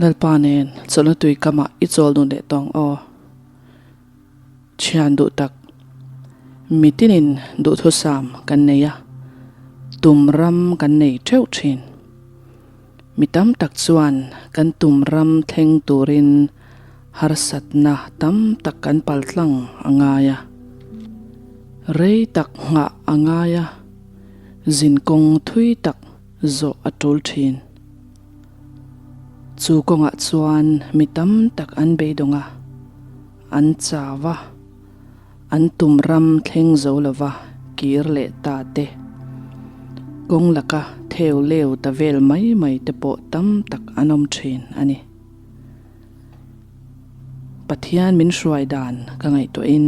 Lalpa nen chawlhna tui kamah i chawl dun leh tawng aw. Thian duh tak, mitinin duhthusam kan nei a, tum ram kan nei theuh thin. Mi tam tak chuan kan tum ram thleng turin harsatna tam tak kan paltlang a ngai a, rei tak nghah a ngai a, zinkawng thui tak zawh a tul thin. Chu kawngah chuan mi tam tak an beidawng a, an chau a, an tum ram thleng zo lova kir leh ta te, kawng laka theu leu ta vel mai mai te pawh tam tak an awm thin a ni. Pathian min hruai dan ka ngaihtuahin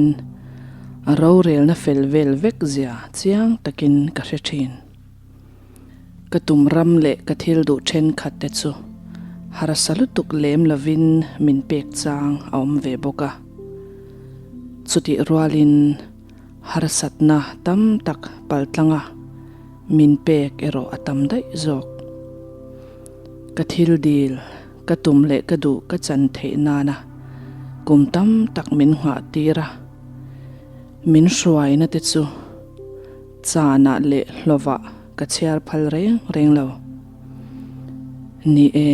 a rorelna fel vel vek zia chiang takin ka hre thin. Ka tum ram leh ka thil duh thenkhat te chu harsa lutuk lem lovin min pek chang a awm ve bawk a. Chutih rualin harsatna tam tak paltlanga min pek erawh a tam daih zawk. Ka thil dil, ka tum leh ka duh ka chan theih nana kum tam tak min nghah tir a, min hruaina te chu Chanah leh hlawvah ka chhiar phal reng reng lo. Ni e,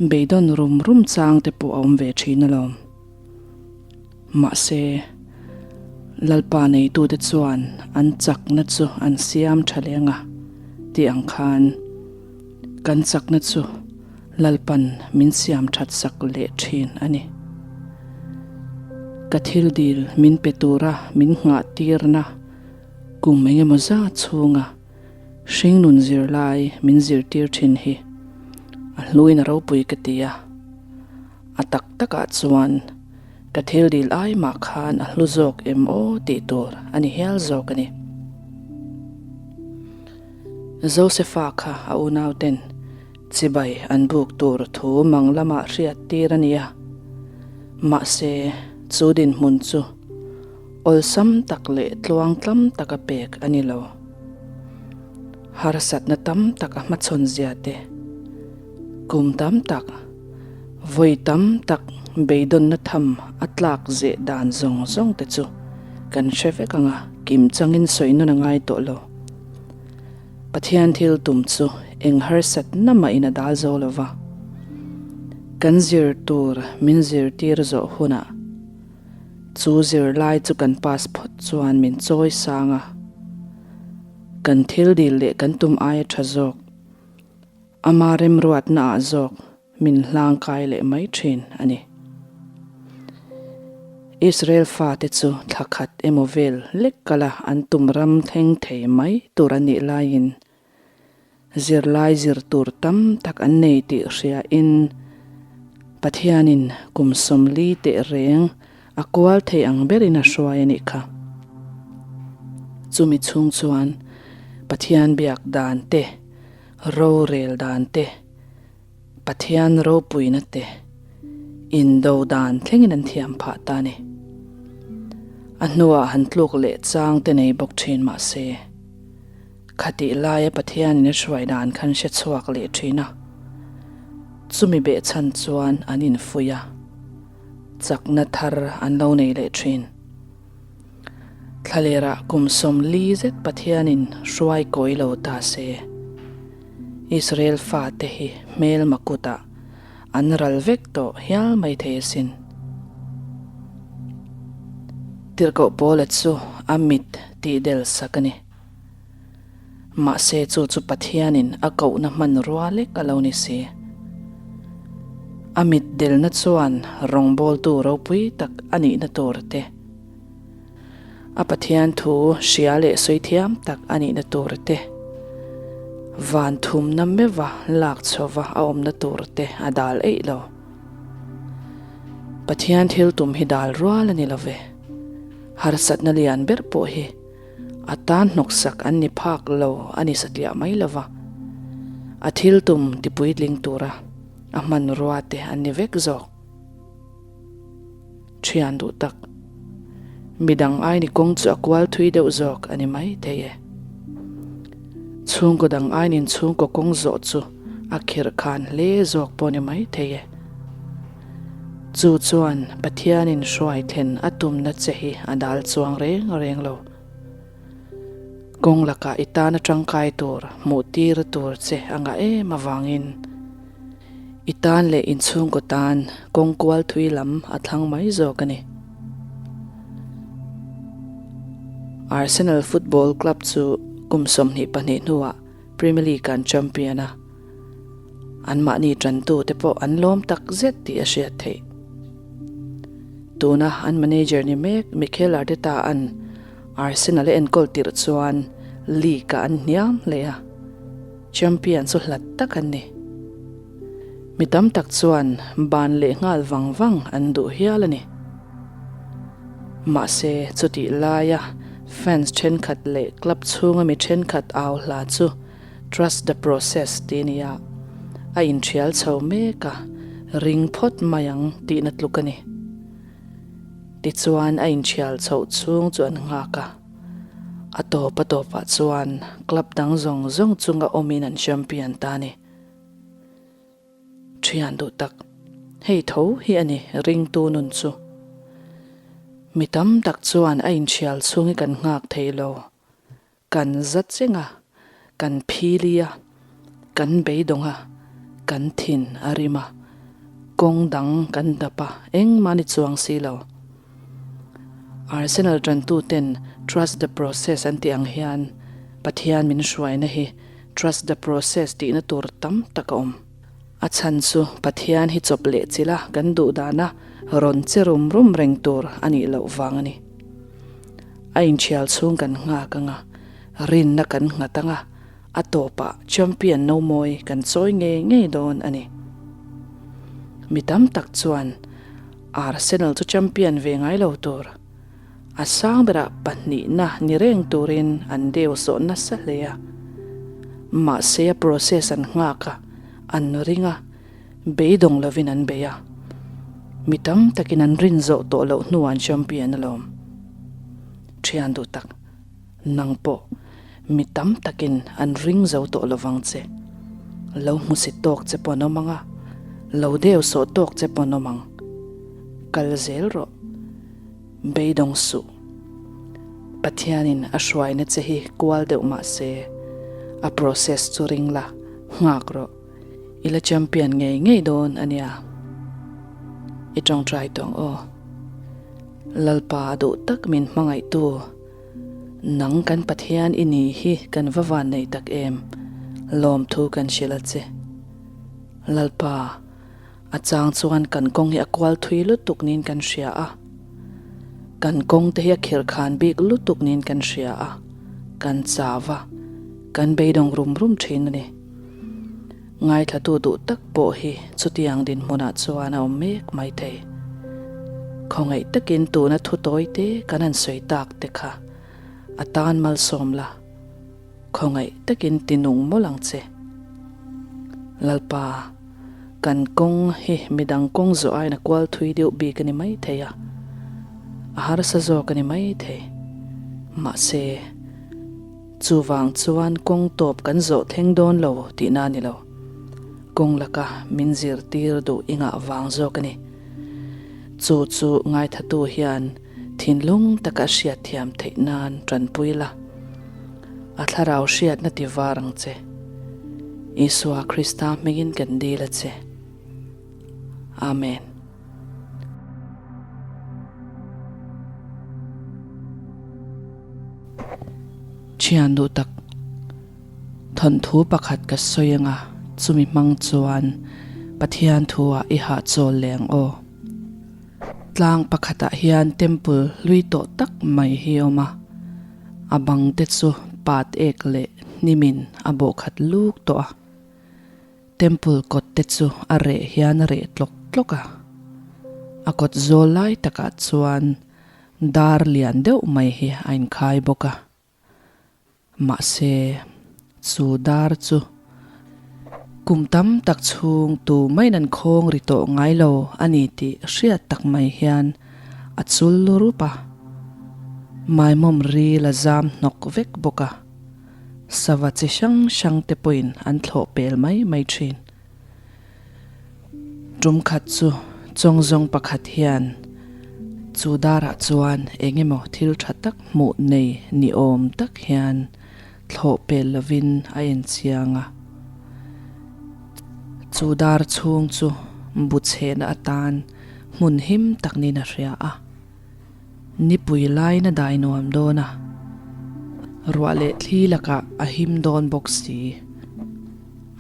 beidawn rum rum chang te pawh a awm ve thin alawm. Mahse, Lalpa neitute chuan an chakna chu an siam tha leng a tih ang khan kan chakna chu Lalpan min siam that sak leh thin a ni. Ka thil dil min pe tura min nghah tirna kum engemaw zat chhunga hringnun zirlai min zirtir thin hi a hluin a ropui ka ti a. A tak takah chuan ka thil dil ai mah khan a hlu zawk em aw tih tur a ni hial zawk a ni. Josefa kha a unauten Chibai an buk tur thu mang lamah hriat tir a ni a, mahse chu dinhmun chu awlsam tak leh tluang tlam taka pek a ni lo. Harsatna tam tak a hmachhawn zia te, kum tam tak, vawi tam tak beidawnna tham a tlak zeh dan zawng zawng te chu kan hre vek ang a, kim changin sawi nawn a ngai tawh lo. Pathian thil tum chu eng harsatna mah in a dal zo lo va, kan zir tur min zirtir zawh hunah chu zirlai chu kan pass phawt chuan min chawi sang a, kan thil dil leh kan tum aia tha zawk, ama remruatna ah zawk Min hlangkai leh mai thin a ni. Israel fate chu thla khat emaw vel lek kala an tum ram thleng thei mai tur a nih laiin zirlai zir tur tam tak an nei tih hriain Pathianin kum 40 teh reng a kual thei ang berin a hruai a nih kha. Chumi chhung chuan Pathian biak dan te, rorel dan te, Pathian ropuina te indo dan thlengin an thiam phah ta a ni. A hnuah han tluk leh chang te nei bawk thin mah se, khatih laia Pathianin a hruai dan khan hre chhuak leh thin a, chumi behchhan chuan an infuih a, chakna thar an lo nei leh thin. Thlalerah kum 40 zet Pathianin hruai kawi lo ta se, Israel fate hi hmelma kutah an ral vek tawh hial mai thei asin. Tirhkoh Paula chu a mit tih del sak a ni. Mahse chu chu Pathianin a kohna hmanrua lek a lo ni si. A mit delna chuan rawngbawltu ropui tak a nihna tur te, a Pathian thu hria leh sawi thiam tak a nihna tur te, van thumna meuha lak chhova a awmna tur te a dal eih lo. Pathian thil tum hi dal rual a ni lo ve. Harsatna lian ber pawh hi A tan hnawksak an ni phak lo a ni satliah mai lo va, a thil tum tipuitling tura a hmanrua te an ni vek zawk. Thian duh tak, midang aini kawng chu a kual thui deuh zawk a ni mai thei e. Chhungkaw dang ainin chhungkaw kawng zawh chu a A khirh khan hle zawk pawh ni mai thei e. Chu chuan Pathianin hruai thlen a tumna che hi a dal chuang reng reng lo. Kawng lakah i tana tangkai tur hmuh tir tur che a ngah em avangin i tan leh inchhungkaw tan kawng kual thui lam a thlang mai zawk a ni. Arsenal Football Club chu kum 22 hnuah Premier League an champion a, anmahni tantute pawh an lawm tak zet tih a hriat theih. Tuna an manager ni mek Mikel Arteta an Arsenal a enkawl tirh chuan league ah an hniam hle a, champion chu hlat tak an ni. Mi tam tak chuan ban leh nghal vang vang an duh hial a ni. Mahse chutih laia fans thenkhat leh club chhunga mi thenkhat au hla chu Trust the process tih a ni a, a inthial chho mek a, ring phawt mai ang tihna tluk a ni. Tichuan a inthial chhoh chhung chu an nghak a, a tawp a tawpah chuan club dang zawng zawng chunga awmin an champion ta a ni. Thian duh tak, hei tho hi a ni ringtu nun chu. Mi tam tak chuan a inthial chhung hi kan nghak thei lo. Kan za cheng a, kan phili a, kan beidawng a, kan thin a rim a, kawng dang kan dap a, engmah ni chuang si lo. Arsenal tantuten trust the process an tih ang hian Pathian min hruaina hi Trust the process tihna tur tam tak a awm. A chhan chu Pathian hi chawp leh chilh a kan duh dana rawn che rum rum reng tur a nih loh vang a ni. A inthial chhung kan nghak anga, rinna kan nghat anga, a tawpah champion no mawi kan chawi ngei ngei dawn a ni. Mi tam tak chuan Arsenal chu champion ve ngai lo tur. A sang berah pahnihna ni reng turin an deu sawh nasa hle a. Mahse a process an nghak a, an ring a, beidawng lovin an bei a. Mi tam takin an rin zawh tawh loh hnuah an champion alawm. Thian duh tak, nang pawh mi tam takin an ring zo tawh lovang che. Lo hmusit tawk che pawh an awm ang a, lo deu sawh tawk che pawh an awm ang. Kal zel rawh. Beidawng suh. Pathianin a hruaina che hi kual deuh mah se, a process chu ring la, nghak rawh. I la champion ngei ngei dawn a nia. I tawngtai tawng aw. Lalpa a duh tak min hmangaihtu, nang kan Pathian i ni hi kan va van nei tak em, lawmthu kan hrilh a che. Lalpa. A chang chuan kan kawng hi a kual thui lutuk niin kan hria a, kan kawng te hi a khirh khan bik lutuk niin kan hria a, kan chau va, kan beidawng rum rum thin a ni. Ngaithlatu duh tak pawh hi chutiang dinhmunah chuan a awm mek mai thei. Khawngaih takin tuna thu tawi te kan han sawi tak te kha a tan malsawm la. Khawngaih takin ti nung mawlh ang che. Lalpa, kan kawng hi midang kawng zawh aiin a kual thui deuh bik a ni mai thei a, a harsa zawk a ni mai thei. Mahse, chuvang chuan kawng tawp kan zawh thleng dawn lo tihna a ni lo. Kawng laka min zirtir duh i ngah vang zawk a ni. Chu chu ngaithatu hian Thinlung taka hriatthiam theih nan tanpui la, a thlarau hriatna ti var ang che. Isua Krista hmingin kan dil a che. Amen. Thian duh tak, thawnthu pakhat ka sawi anga chumi hmang chuan Pathian thu ah i hahchawl leh ang aw. Tlang pakhatah hian temple hlui tawh tak mai hi a awm a, a bang te chu pat ek leh hnimin a bawh khat luk tawh a, temple kawt te chu a reh hian a reh tlawk tlawk a, a kawt zawl lai takah chuan dar lian deuh mai hi a inkhai bawk a. Mahse, chu dar chu kum tam tak chhung tu maiin an khawng ri tawh ngai lo a ni tih hriat tak mai hian a chul rup a. Maimawm ri la zam hnawk vek bawk a, sava chi hrang hrang te pawhin an thlawh pel mai mai thin. Tum khat chu chawngzawng pakhat hian chu darah chuan eng emaw thil tha tak hmuh nei ni awm tak hian thlawh pel lovin a en chiang a. Chu dar chhung chu bu chhehna atan hmun him tak niin a hria a. Nipui laiin a dai nuam dawn a, ruah leh thli lakah a him dawn bawk si.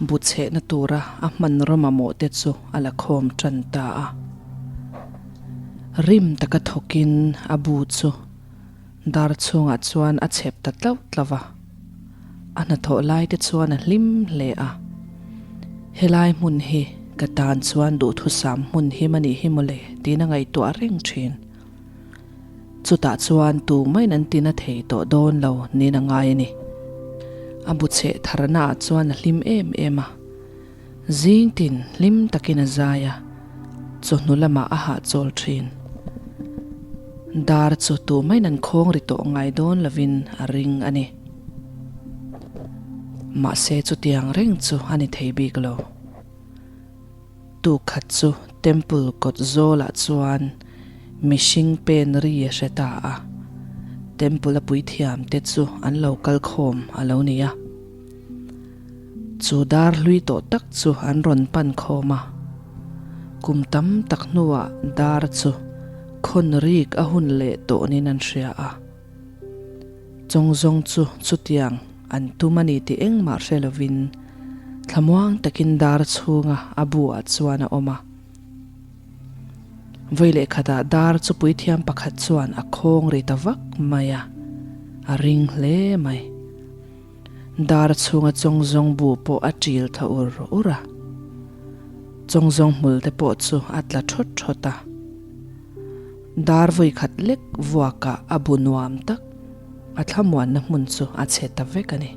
Bu chhehna tura a hmanraw mamawh te chu a la khawm tan ta a. Rim taka thawkin a bu chu dar chhungah chuan a chhep ta tlauh tlauh a. A hnathawh lai te chuan a hlim hle a. Helai hmun hi ka tan chuan duhthusam hmun him a nih hi mawle tiin a ngaihtuah reng thin. Chutah chuan tumaiin an tina thei tawh dawn lo niin a ngai a ni. A bu chheh tharna ah chuan a hlim em em a. Zing tin hlim takin a zai a, chawhnu lamah a hahchawl thin. Dar chu tumaiin an khawng ri tawh ngai dawn lovin a ring a ni. Mahse chutiang reng chu a ni thei bik lo. Tuk khat chu Temple kawt zawlah chuan mihring pen ri a hre ta a, Temple a puithiam te chu an lo kal khawm a lo ni a. Chu dar hlui tawh tak chu an rawn pan khawm a, kum tam tak hnuah dar chu khawn rik a hun leh tawhin an hria a. Chawngzawng chu chutiang an tum a ni tih engmah hre lovin thlamuang takin dar chhunga a buah chuan a awm a. Vawi leh khatah dar chu puithiam pakhat chuan a khawng ri ta vak mai a, a ring hle mai. Dar chhunga chawngzawng bu pawh a ṭil tha ur ur a, chawngzawng hmul te pawh chu a tla ṭhawt ṭhawt a. Dar vawi khat lek vuakah a bu nuam tak a thlamuanna hmun chu a chhe ta vek a ni.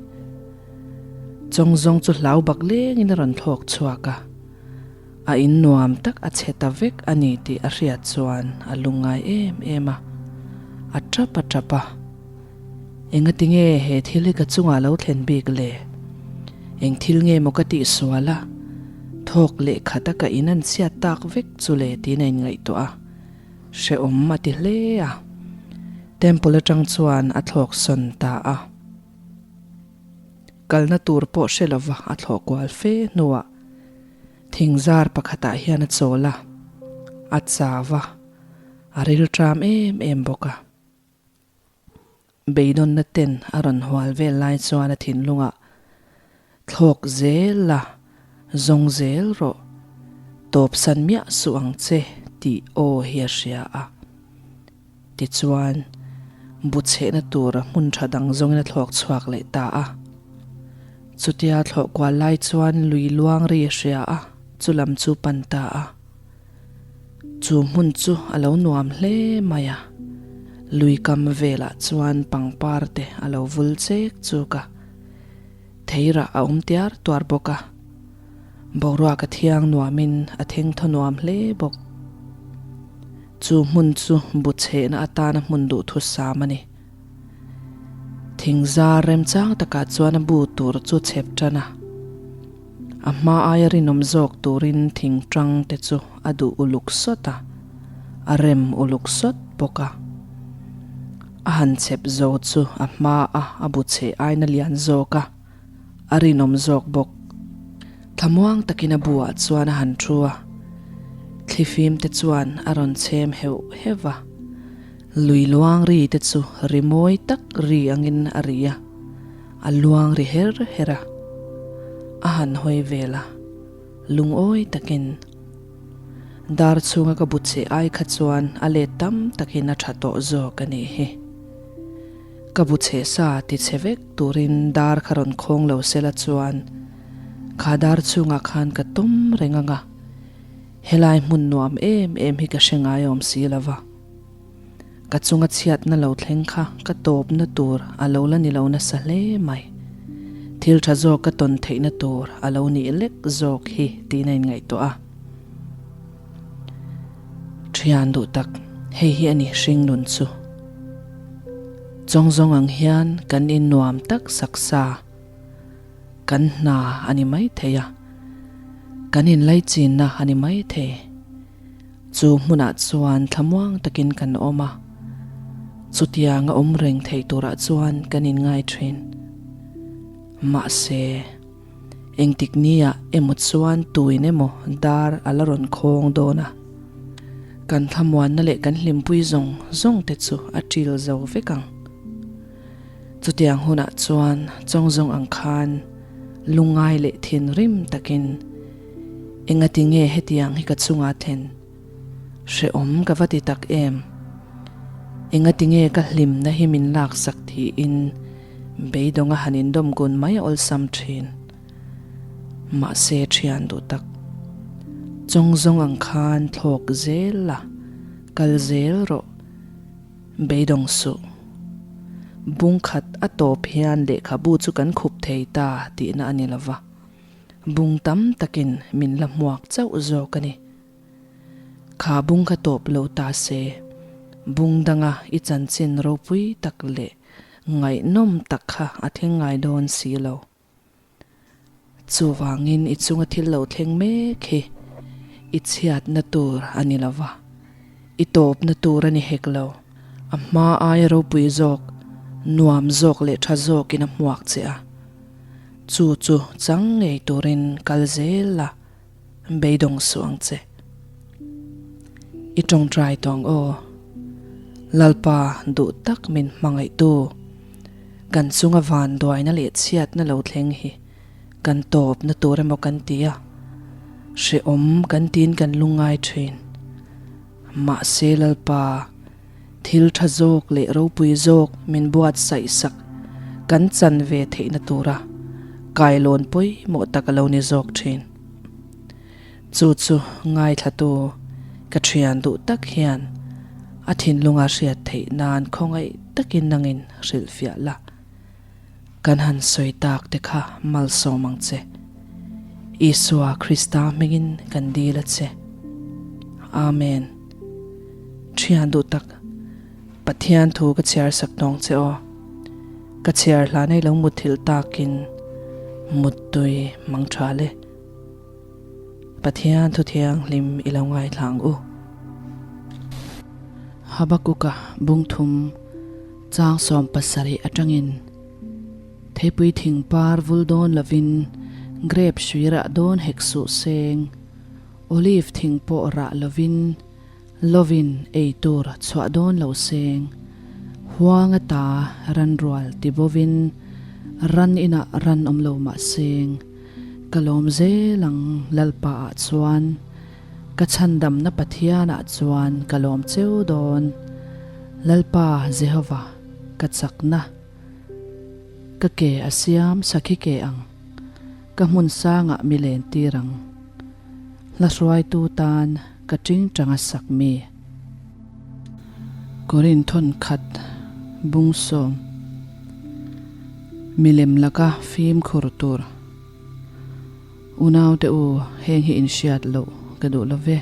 Chawngzawng chu hlau bak lengin a rawn thlawk chhuak a, a in nuam tak a chhe ta vek a ni tih a hriat chuan a lungngai em em a, a tap a tap a. Engati nge he thil hi ka chungah lo thlen bik le? Eng thil nge maw ka tih sual a? Thawk leh khat a ka in an chhiat tak vek chu le tiin a inngaihtuah a, hrehawm a ti hle a. Temple atang chuan a thlawk sawn ta a. Kalna tur pawh hre lova a thlawh kual fe hnuah thingzar pakhatah hian a chawl a, a chau a, a rilṭam em em bawk a. Beidawnna ten a rawn hual vel lai chuan a thinlungah, Thlawk zel la, zawng zel rawh, tawpsan miah suh ang che tih aw hi a hria a. Tichuan, bu chhehna tura hmun tha dang zawngin a thlawk chhuak leh ta a. Chutia thlawh kual lai chuan lui luang ri a hria a, chulam chu pan ta a. Chu hmun chu a lo nuam hle mai a, lui kam velah chuan pangpar te a lo vul chek chuk a, theirah a awm tiar tuar bawk a, boruak a thiang nuamin a thengthaw nuam hle bawk. Chu hmun chu bu chhehna atana hmun duhthusam a ni. Thingzar remchang takah chuan a bu tur chu chhep tan a. A hma aia rinawm zawk turin thing tang te chu a duh uluk sawt a, a rem uluk sawt bawk a. A han chhep zo chu a hma a a bu chheh aina lian zawk a, a rinawm zawk bawk. Thlamuang takin a buah chuan a han thu a, thlifim te chuan a rawn chhem heuh heuh a. Lui luang ri te chu ri mawi tak ri angin a ri a. A luang ri her her a, a han hawi vel a, lungawi takin dar chhunga ka bu che ai kha chuan a let tam takin a tha tawh zawk a nih hi. Ka bu chhe sa ti chhe vek turin dar kha rawn khawng lo sela chuan kha dar chhungah khan ka tawm reng ang a, helai hmun nuam em em hi ka hre ngai awm si lova. Ka chunga chhiatna lo thleng kha ka tawpna tur a lo la ni lo nasa hle mai. Thil tha zawk ka tawn theihna tur a lo nih lek zawk hi tiin a inngaihtuah a. Thian duh tak, hei hi a ni hring nun chu. Chawngzawng ang hian kan innuam tak sak sa. Kan hna a ni mai thei a. Kan inlaichinna a ni maithei. Chu hmunah chuan thlamuang takin kan awm a, chutiang a awm reng theih turah chuan kan inngai thin. Mahse, engtik niah emaw chuan tuin emaw dar a la rawn khawng dawn a, kan thlamuanna leh kan hlimpui zawng zawng te chu a ṭil zo vek ang. Chutiang hunah chuan chawngzawng ang khan lungngai leh thinrim takin, Engati nge hetiang hi ka chunga thlen? Hrehawm ka va ti tak em? Engati nge ka hlimna hi min laksak tiin beidawnga han indawm kun mai a awlsam thin. Mahse thian duh tak, chawngzawng ang khan thlawk zel la, kal zel rawh. Beidawng suh. Bung khat a tawp hian lehkhabu chu kan khup thei ta tihna a ni lo va, bung tam takin min la hmuak chauh zawk a ni. Kha bung kha tawp lo ta se, bung danga i chanchin ropui tak leh ngaihnawm tak kha a thleng ngai dawn si lo. Chuvangin i chunga thil lo thleng mek hi i chhiatna tur a ni lo va, i tawpna tur a ni hek lo. A hma aia ropui zawk, nuam zawk leh tha zawkin a hmuak che a. Chu chu chang ngei turin kal zel la, beidawng suh ang che. I tawngtai tawng aw, Lalpa duh tak min hmangaihtu, kan chunga vanduaina leh chhiatna lo thleng hi kan tawpna tur emaw kan ti a, hrehawm kan tiin kan lungngai thin. Mahse Lalpa, thil tha zawk leh ropui zawk min buatsaih sak kan chan ve theihna tura kailawn pawimawh tak a lo ni zawk thin. Chu chu ngaithlatu ka thian duh tak hian a thinlunga hriat theih nan khawngaih takin nangin hrilhfiah la. Kan han sawi tak te kha malsawm ang che. Isua Krista hmingin kan dil a che. Amen. Thian duh tak, Pathian thu ka chhiar sak tawng che aw. Ka chhiar hlanei lo mutthilh takin muttui mang tha le. Pathian thu thianghlim i lo ngaithla ang u. Habakuka bungthum chang 70 atangin Theipui thing par vul dawn lovin Grape hrui rah dawn hek suh seng, Olive thing pawh rah lovin Lovin ei tur chhuah dawn lo seng, Huang ata ran rual ti bovin ran inah ran awm lo mah seng, ka lawm zel ang Lalpa ah chuan, ka chhandamna Pathian ah chuan ka lawm cheu dawn, Lalpa Jehova ka chakna, ka ke a siam sakhi ke ang, ka hmun sangah mi len tir ang. Hla hruaitu tan ka tingtang a sak mi. Korin thawnkhat bung sawm milem laka fimkhur tur. Unaute u, heng hi inhriat loh ka duh lo ve.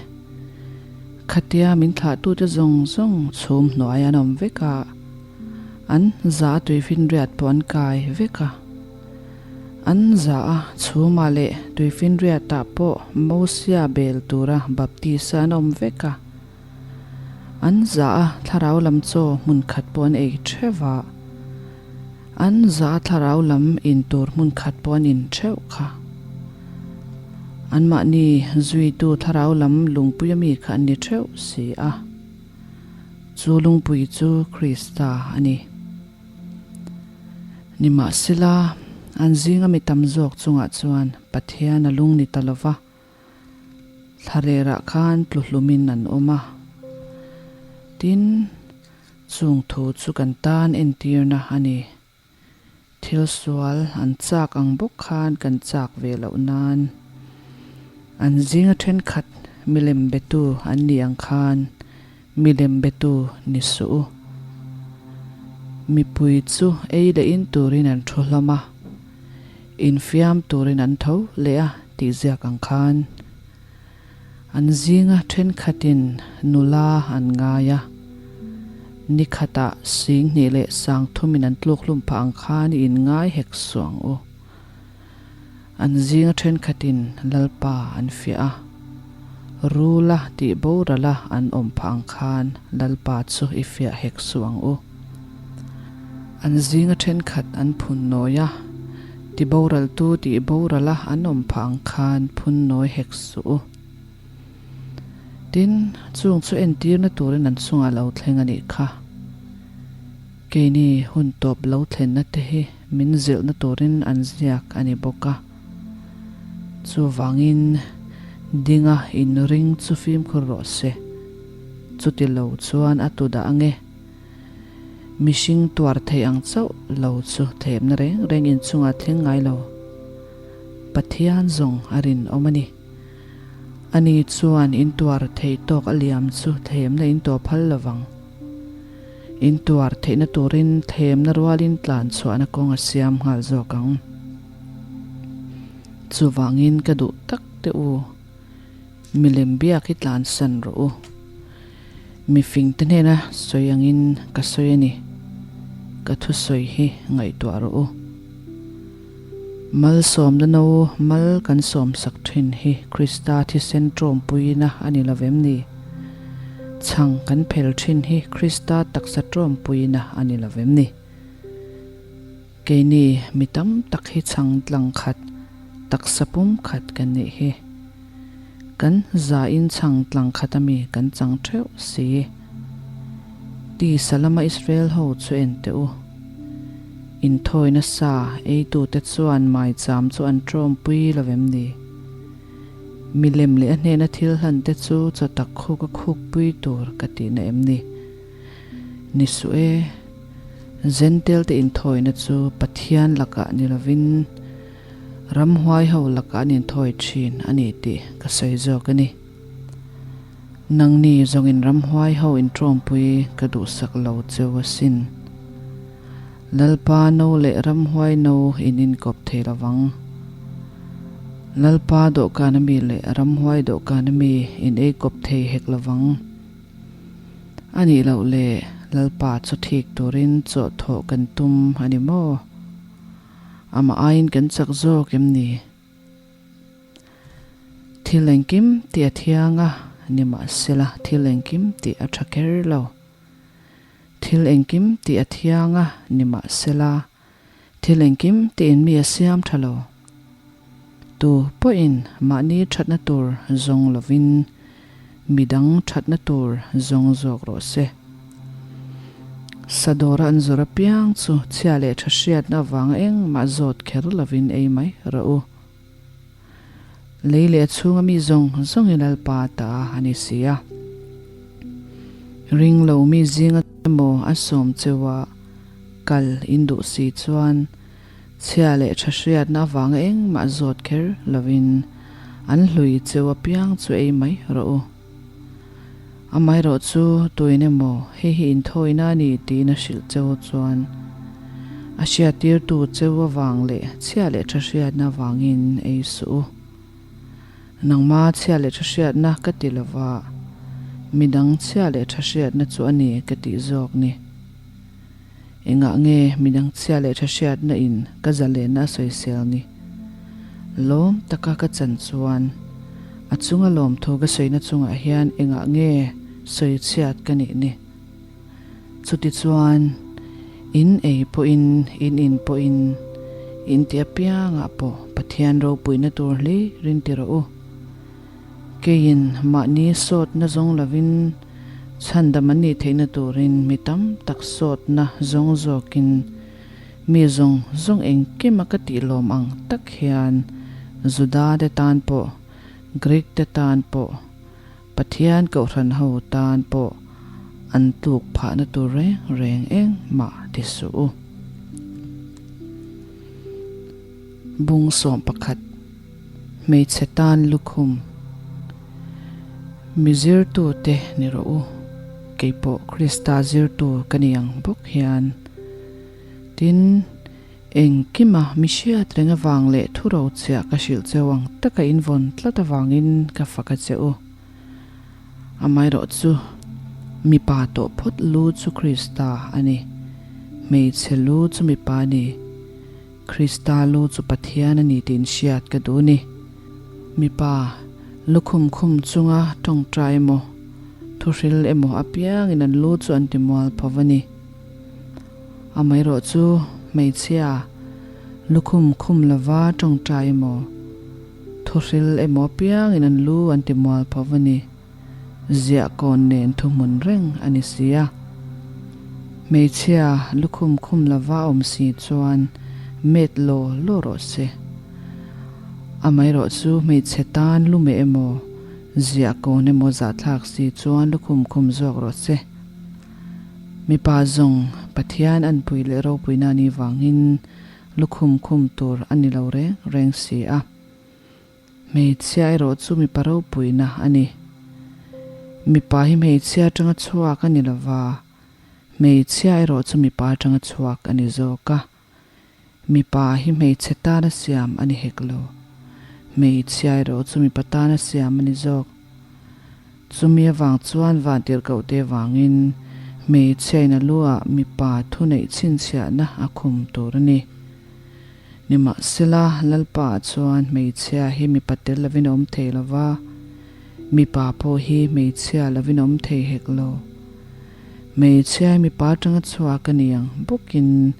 Khatia min thlahtute zawng zawng chhum hnuai an awm vek a, an za tuifinriat pawh an kai vek a. An za a, chhumah leh tuifinriatah pawh Mosia bel tura baptisa an awm vek a. An za a, thlarau lam chaw hmun khat pawh an ei theuh a. An za a, thlarau lam in tur hmun khat pawh an in theuh kha. Anmahni zuitu thlarau lam lungpuia mi kha an ni theuh si a. Chu lungpui chu Krista a ni. Nimahsela, an zinga mi tam zawk chungah chuan Pathian a lung ni ta lo va, thlarerah khan tluhlumin an awm a. Tin, chung thu chu kan tan entirna a ni. Thil sual an chak ang bawk khan kan chak ve loh nan, an zinga thenkhat milem betu an nih ang khan Milem betu ni suh u. Mipui chu ei leh in turin an thu hlawm a, infiam turin an tho leh a tih ziak ang khan. An zinga thenkhatin nula an ngai a, ni khatah singhnih leh sangthumin an tluk hlum phah ang khan i inngai hek suh ang u. An zinga thenkhatin Lalpa an fiah a, Rula tih borala an awm phah ang khan Lalpa chu i fiah hek suh ang u. An zinga thenkhat an phun nawi a, ti boraltu tih borala an awm phah ang khan phun nawi hek suh u. Tin, chung chu entirna turin an chungah lo thleng a nih kha. Keini hun tawp lo thlenna te hi min zilhna turin an ziak a ni bawk a. Chuvangin dinga inring chu fimkhur rawh se. Chuti lo chuan a tu dah ange. Mihring tuar thei ang chauh lo chu thlemna reng reng inchungah thleng ngai lo. Pathian zawng a rinawm a ni. Ani chuan in tuar theih tawk a liam chu thlemna in tawh phal lo vang. In tuar theihna turin thlemna rualin tlan chhuahna kawng a siam nghal zawk ang. Chuvangin ka duh tak teh u, milem biak hi tlansan rawh u. Mifingte hnena sawi angin ka sawi a ni, ka thusawi hi ngaihtuah rawh u. Malsawmna no mal kan sawmsak thin hi Krista thisen tawmpuina a ni lo vem ni? Chhang kan phel thin hi Krista taksa tawmpuina a ni lo vem ni? Keini mi tam tak hi chhang tlang khat, taksa pum khat kan nih hi. Kan zain chhang tlang khat ami kan chang theuh si. Tisa lama Israel ho chu en teh u. Inthawina sa eitute chuan maicham chu an tawmpui lo em ni? Milem leh a hnena thil hlan te chu chaw tak khuk a khukpui tur ka tihna em ni? Ni suh e, Jentail te inthawina chu Pathian lakah ni lovin ramhuai ho lakah an inthawi thin a ni tih ka sawi zawk a ni. Nangni zawngin ramhuai ho intawmpui ka duhsak lo cheu asin. Lalpa no leh ramhuai no in inkawp thei lovang. Lalpa dawhkan ami leh ramhuai dawhkan ami in eikawp thei hek lovang. A nih loh leh Lalpa chu thik turin chawhthawh kan tum a ni maw? Amah aiin kan chak zawk em ni? Thil engkim tih a thiang a, nimahsela thil engkim tih a tha kher lo. Thil engkim tih a thiang a, nimahsela thil engkim tiin mi a siam tha lo. Tu pawhin mahni thatna tur zawng lovin midang thatna tur zawng zawk rawh se. Sadawra an zawr apiang chu chhia leh tha hriatna avanga engmah zawt kher lovin ei mai rawh u. Lei leh a chhunga mi zawng zawng hi Lalpa ta a ni si a. Ring lo mi zinga emaw a sawm cheu a, kal in duh si chuan chhia leh tha hriatna avanga engmah zawt kher lovin an hlui cheu apiang chu ei mai rawh u. Amaherawh chu tuin emaw hei hi inthawina a ni tiin a hrilh cheu chuan a hriattirtu cheu avang leh chhia leh tha hriatna avangin ei suh u. Nangma chhia leh tha hriatna ka ti lova, midang chhia leh tha hriatna chu a ni ka tih zawk ni. Engah nge midang chhia leh tha hriatna in ka zalenna a sawisel ni? Lawm taka ka chan chuan a chunga lawmthu ka sawina chungah hian engah nge sawi chhiat ka nih ni? Chuti chuan in ei pawhin in in pawhin in ti apiangah pawh Pathian ropuina tur hlir in ti rawh u. Keiin mahni sawtna zawng lovin chhandam an nih theihna turin mi tam tak sawtna zawng zawkin mi zawng zawng engkima ka tih lawm ang tak hian Juda te tan pawh, Greek te tan pawh, Pathian Kohhran ho tan pawh an tluk phahna tur reng reng engmah ti suh u. Bung 11. Hmeichhe tan lukhum Mi zirtute ni rawh u, keipawh Krista zirtu ka ni ang bawk hian. Tin, engkima mi hriat reng avang leh thu rochhiah ka hrilh cheu ang taka in vawn tlat avangin ka fak a che u. Amaherawhchu, mipa tawh phawt lu chu Krista a ni, hmeichhe lu chu mipa a ni. Krista lu chu Pathian a ni tih inhriat ka duh ni. Mipa lukhum khum chunga tawngtai emaw, thuhril emaw apiangin an lu chu an ti mual pho a ni. Amaherawhchu hmeichhia lukhum khum lova tawngtai emaw, thuhril emaw apiangin an lu an ti mual pho a ni. Ziah kawn nen thuhmun reng a ni si a. Hmeichhia lukhum khum lova awm si chuan met law law rawh se. Amaherawhchu hmeichhe tan lume emaw, ziah kawn emaw zahthlak si chuan lukhum khum zawk rawh se. Mipa zawng Pathian anpui leh ropuina a nih vangin lukhum khum tur a ni lo reng reng si a. Hmeichhia erawh chu mipa ropuina a ni. Mipa hi hmeichhia atanga chhuak a ni lova, hmeichhia erawh chu mipa atanga chhuak a ni zawk a. Mipa hi hmeichhe tana siam a ni hek lo. Hmeichhia erawh chu mipa tana siam a ni zawk. Chumi avang chuan vantirhkohte vangin hmeichhiain a lu ah mipa thuneih chhinchhiahna a khum tur a ni. Nimahsela, Lalpa ah chuan hmeichhia hi mipa tel lovin a awm thei lo va, mipa pawh hi hmeichhia lovin a awm thei hek lo. Hmeichhia hi mipa atanga chhuak a ni ang bawkin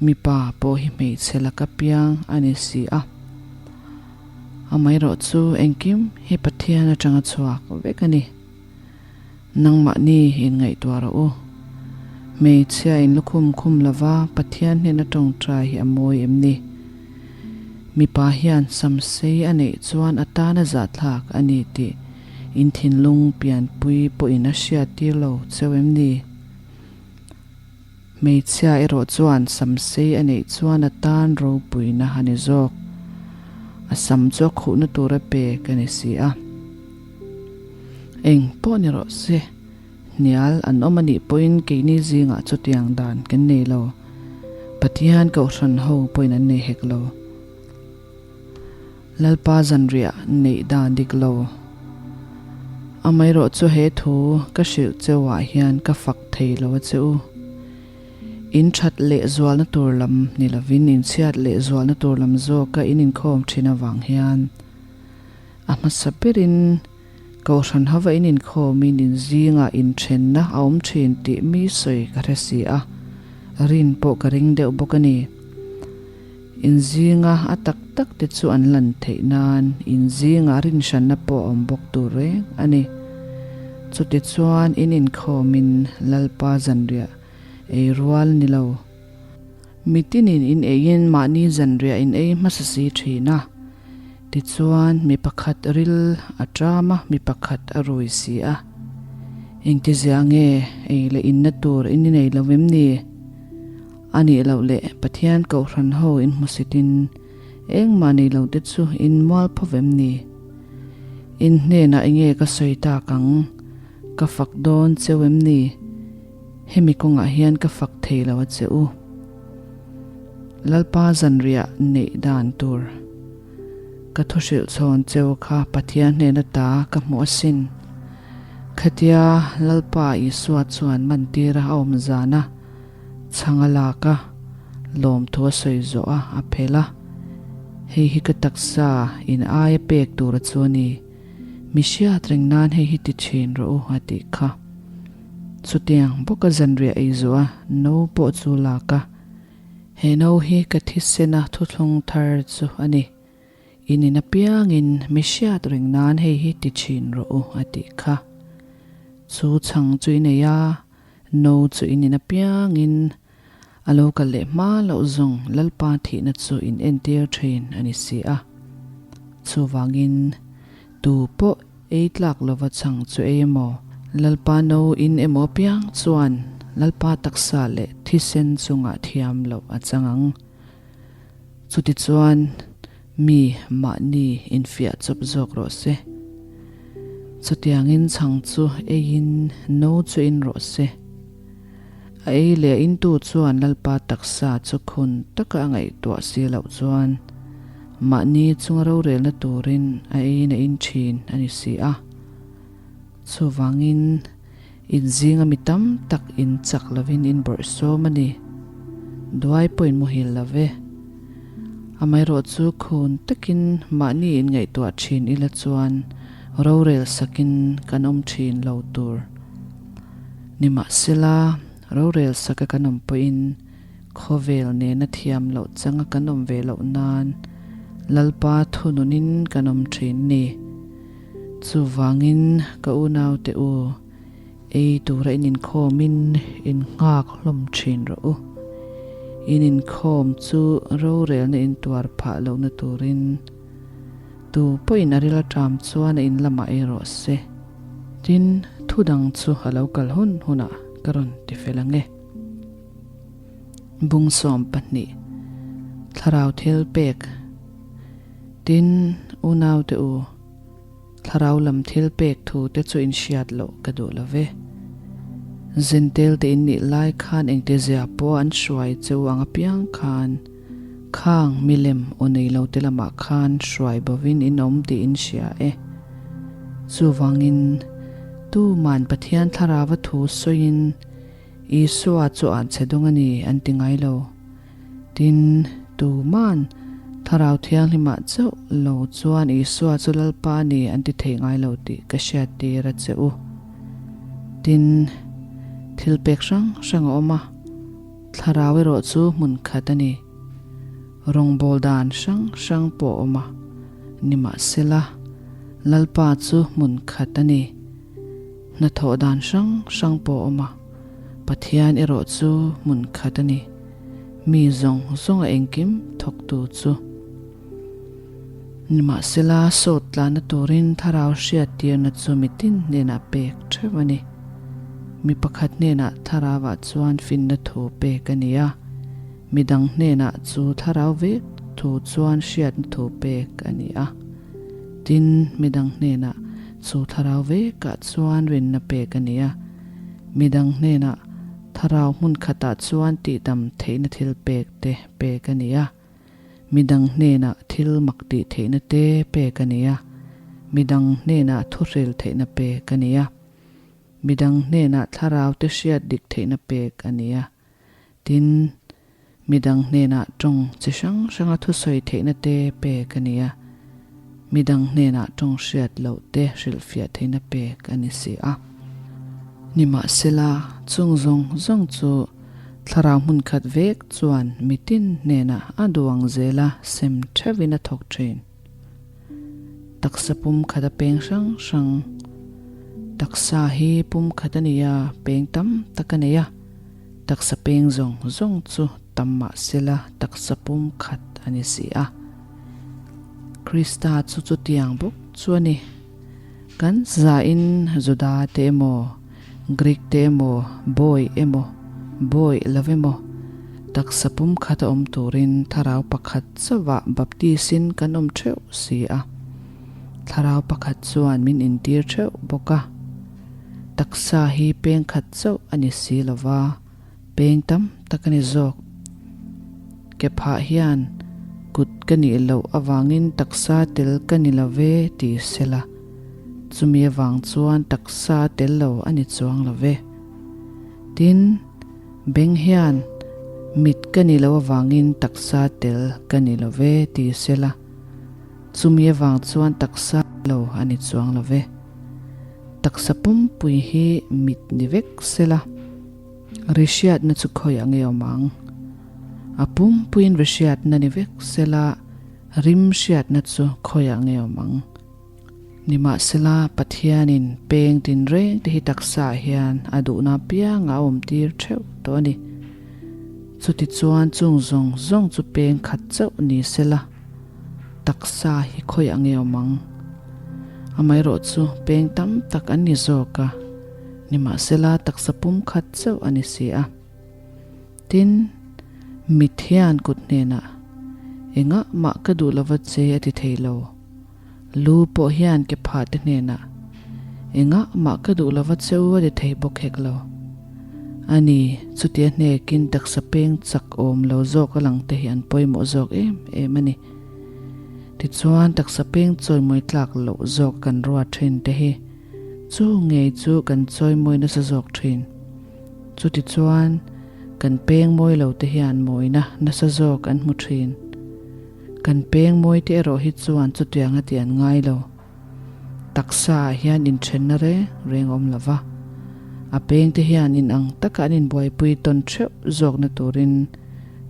mipa pawh hi hmeichhe laka piang a ni si a. Amaherawhchu engkim hi Pathian atanga chhuak vek a ni. Nangmahni inngaihtuah rawh u. Hmeichhia in lukhum khum lova Pathian hnena tawngtai hi a mawi em ni? Mipa hian samsei a neih chuan a tana zahthlak a ni tih in thinlung pianpui pawhin a hriattir lo cheu em ni? Hmeichhia erawh chuan samsei a neih chuan a tan ropuina a ni zawk. A sam chu a khuhna tura pek a ni si a. Eng pawh ni rawh se, hnial an awm a nih pawhin keini zingah chutiang dan kan nei lo. Pathian Kohhran ho pawhin an nei hek lo. Lalpa zanriah neih dan dik lo. Amaherawh chu he thu ka hrilh cheuah hian ka fak thei lo a che u. In that leh zualna tur lam ni lovin in chhiat leh zualna tur lam zawka in inkhawm thin avang hian a hmasa berin Kohhran hova in inkhawmin in zingah inthenna a awm thin tih mi sawi ka hre si a, rin pawh ka ring deuh bawk a ni. In zinga a tak tak te chu an lan theih nan in zingah rinhranna pawh a awm bawk tur reng a ni. Chutichuan in inkhawmin Lalpa zanriah ei rual ni lo. Mitinin in eiin mahni zanriah in ei hmasa si thin a. Tichuan mi pakhat ril a ṭam a, mi pakhat a rui si a. Engtizia nge ei leh inna tur in inei lo em ni? A nih loh leh Pathian Kohhran ho in hmusitin engmah nei lo te chu in mual pho vem ni? In hnenah enge ka sawi tak ang? Ka fak dawn cheu em ni? Hemi kawngah hian ka fak thei lo a che u. Lalpa zanriah neih dan tur ka thu hrilh chhawn cheu kha Pathian hnena ta ka hmuh asin. Khatia Lalpa Isua chuan mantira a awm zana chhang a lak a, lawmthu a sawi zawh a, a phelh a. Hei hi ka taksa in aia pek tura chu a ni. Mi hriat reng nan hei hi ti thin rawh u a tih kha. Chutiang bawka zanriah ei zawh a, no pawh chu lak a. He no hi ka thisena thuthlung thar chu a ni. In in apiangin mi hriat reng nan hei hi ti thin rawh u a tih kha. Chu chhang chu i nei a, no chu in in apiangin a lo kal leh hma loh zawng Lalpa thihna chu in entir thin a ni si a. Chuvangin tu pawh ei tlak lova chhang chu ei emaw, Lalpa no in emaw apiang chuan Lalpa taksa leh thisen chungah thiam loh a chang ang. Chutichuan mi mahni infiah chawp zawk rawh se. Chutiangin chhang chu eiin no chu in rawh se. A ei leh a intu chuan Lalpa taksa chu khun taka a ngaihtuah si loh chuan mahni chunga rorelna turin a eiin a in thin a ni si a. Chuvangin in zinga mi tam tak in chak lovin in bawrhsawm a ni. Duai pawhin muhil lo ve. Amaherawhchu khun takin mahni inngaihtuah thin ila chuan rorel sakin kan awm thin lo tur. Nimahsela, rorel saka kan awm pawhin khawvel nena thiam loh changa kan awm ve loh nan Lalpa thununin kan awm thin ni. Chuvangin ka unaute u, Ei tura in inkhawmin in nghak hlawm thin rawh u. In inkhawm chu rorelna in tuar phah lohna turin tu pawhin a ril aṭam chuan a in lamah ei rawh se. Tin, thu dang chu a lo kal hun hunah ka rawn ti fel ang e. Bung 12, Thlarau thil pek Tin, unaute u, Thlarau lam thil pek thu te chu in hriat loh ka duh lo ve. Zentel te in nih lai khan engte zia pawh an hruai cheu ang apiang khan khang milem aw nei lo te lamah khan hruai bovin in awm tih in hria e. Chuvangin tuman Pathian Thlarauva thu sawiin Isua chu an chhe dawng a ni an ti ngai lo. Tin, tuman Thlarau Thianghlimah chauh lo chuan Isua chu Lalpa a ni an ti thei ngai lo tih ka hriattir a che u. Tin, thil pek hrang hrang a awm a, Thlarau erawh chu hmun khat a ni. Rawngbâwl dan hrang hrang pawh a awm a, nimahsela, Lalpa chu hmun khat a ni. Hnathawh dan hrang hrang pawh a awm a, Pathian erawh chu hmun khat a ni. Mi zawng zawng a engkim thawktu chu. Nimahsela, sawt tlanna turin thlarau hriattirna chu mitin hnenah pek theuh a ni. Mi pakhat hnenah thlarauah chuan finna thu pek a ni a, mi dang hnenah chu thlarau vek thu chuan hriatna thu pek a ni a. Tin, mi dang hnenah chu thlarau vekah chuan rinna pek a ni a, mi dang hnenah Thlarau hmun khatah chuan tihdam theihna thil pek te pek a ni a, midang hnenah thil mak tih theihna te pek a ni a, midang hnenah thuhril theihna pek a ni a, midang hnenah thlarau te hriat dik theihna pek a ni a, tin, midang hnenah tawng chi hrang hranga thusawi theihna te pek a ni a, midang hnenah tawng hriat loh te hrilhfiah theihna pek a ni si a. Nimahsela, chung zawng zawng chu thlarau hmun khat vek chuan mitin hnenah a duang zela sem theuhin a thawk thin. Taksa pum khat a peng hrang hrang. Taksa hi pum khat a ni a, peng tam tak a nei a. Taksa peng zawng zawng chu tam mah sela taksa pum khat a ni si a. Krista chu chutiang bawk chu a ni. Kan zain Juda te emaw, Greek te emaw, bawi emaw, bawi lo emaw, taksa pum khat a awm turin thlarau pakhat chauhah baptisin kan awm theuh si a. Thlarau pakhat chuan min intir theuh bawk a. Taksa hi peng khat chauh a ni si lo va, peng tam tak a ni zawk. Ke phah hian kut ka nih loh avangin taksa tel ka ni lo ve ti sela, chumi avang chuan taksa tel lo a ni chuang lo ve. Tin, beng hian mit ka nih loh avangin taksa tel ka ni lo ve ti sela, chumi avang chuan taksa lo a ni chuang lo ve. Taksa pumpui hi mit ni vek sela. Ri hriatna chu khawi ang e awm ang? A pumpuiin ri hriatna ni vek sela, rim hriatna chu khawi ang e awm ang? Nimahsela, Pathianin peng tinreng te hi taksaah hian a duhna apianga a awmtir theuh tawh a ni. Chutichuan chung zawng zawng chu peng khat chauh ni sela, taksa hi khawi ang e awm ang? Amaherawhchu peng tam tak an ni zawk a. Nimahsela taksa pum khat chauh a ni si a. Tin, mit hian kut hnenah, Engah mah ka duh lova che a ti thei lo. Lu pawh hian ke phah te hnenah, Engah mah ka duh lova che u a ti thei bawk hek lo. A ni, chutia hnekin taksa peng chak awm lo zawk a lang te hi an pawimawh zawk em em a ni. Tichuan taksa peng chawimawi tlak loh zawk kan ruat thin te hi Chu ngei chu kan chawimawi nasa zawk thin. Chutichuan, kan peng mawi lo te hian mawina nasa zawk an hmu thin. Kan peng mawite erawh hi chuan chutianga tih an ngai lo. Taksa ah hian inthenna reng reng a awm lo va, a pengte hian inang taka an inbuaipui tawn theuh zawkna turin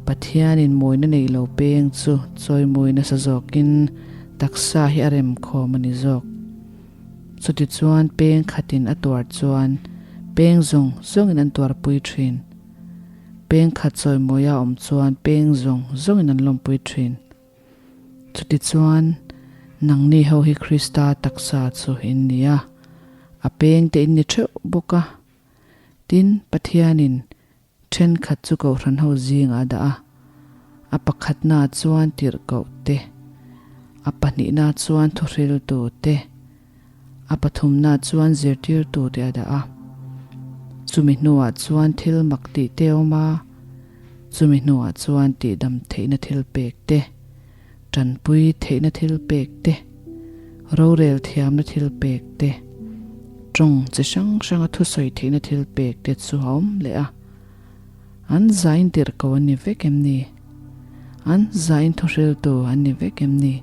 Pathianin mawina nei lo peng chu chawimawi nasa zawkin taksa hi a rem khawm a ni zawk. Chutichuan peng khatin a tuar chuan peng zawng zawngin an tuarpui thin. Peng khat chawimawia a awm chuan peng zawng zawngin an lawmpui thin. Chutichuan, nangni ho hi Krista taksa chu in ni a, a pengte in ni theuh bawk a. Tin, Pathianin thenkhat chu Kohhran ho zingah a dah a, a pakhatnaah chuan tirhkoh te, a pahnihnaah chuan thuhriltu te, a pathumnaah chuan zirtirtu te a dah a. Chumi hnuah chuan thil mak tih te a awm a, Chumi hnuah chuan tihdam theihna thil pek te, tanpui theihna thil pek te, rorel thiamna thil pek te, tawng chi hrang hranga thusawi theihna thil pek te chu a awm leh a. An zain tirh ko an ni vek em ni? An zain thuhriltu an ni vek em ni?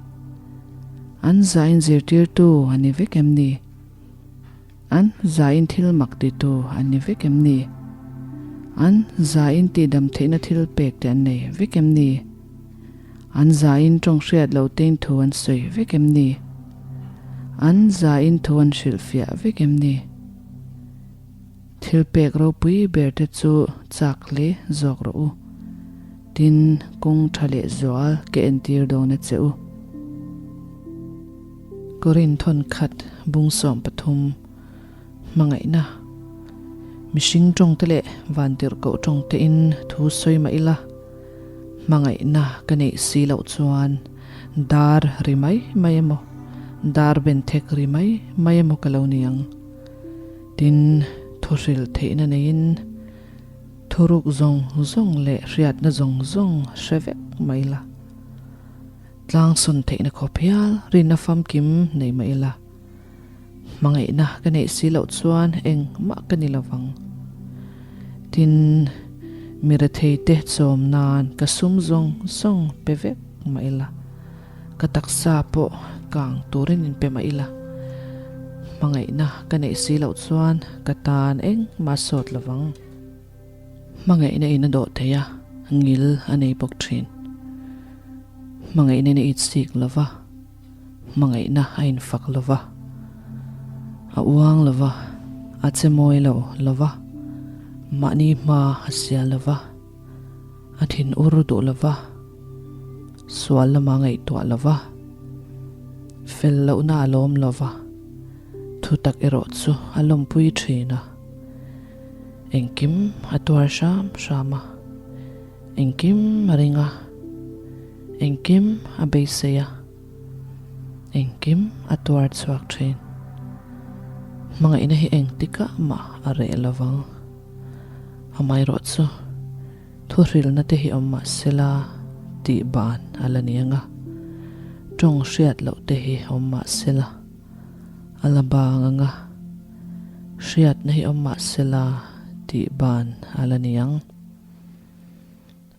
An zain zirtirtu an ni vek em ni? An zain thil mak titu an ni vek em ni? An zain tihdam theihna thil pek te an nei vek em ni? An zain tawng hriat lo tein thu an sawi vek em ni? An zain thu an hrilhfiah vek em ni? Thil pek ropui ber te chu chak hle zawk rawh u. Tin, kawng tha leh zual ke entir dawn a che u. Korin thawnkhat bung 13 Hmangaihna Mihring tawngte leh vantirhkoh tawngtein thu sawi mah ila, hmangaihna ka neih si loh chuan dar ri mai mai emaw, dar benthek ri mai mai emaw ka lo ni ang. Tin, thuhril theihna neiin thuruk zawng zawng leh hriatna zawng zawng hre vek mah ila. Tlangsawn theihna khawp hial rinna famkim nei mah ila, hmangaihna ka neih si loh chuan engmah ka ni lovang. Tin, mi retheite chawm nan ka sum zawng zawng pe vek mah ila, ka taksa pawh kang turin in pe mah ila, hmangaihna ka neih si loh chuan ka tan engmah sawt lovang. Hmangaihna in a dawh thei a, ngil a nei bawk thin. Hmangaihna in a itsik lo va, hmangaihna a infak lo va, a uang lo va, a che mawi lo lo va, mahni hma a sial lo va, a thin ur duh lo va, sual lama ngaihtuah lo va, fel lohna a lawm lo va, thutak erawh chu a lawmpui thin a. Engkim a tuar hram hram a, engkim a ring a, engkim a beisei a, engkim a tuar chhuak thin. Hmangaihna hi engtikah mah a reh lo vang. Amaherawh chu thuhrilna te hi awm mah sela tih ban a la ni ang a, tawng hriat loh te hi awm mah sela a la bang ang a. Hriatna hi awm mah sela tih ban a la ni ang.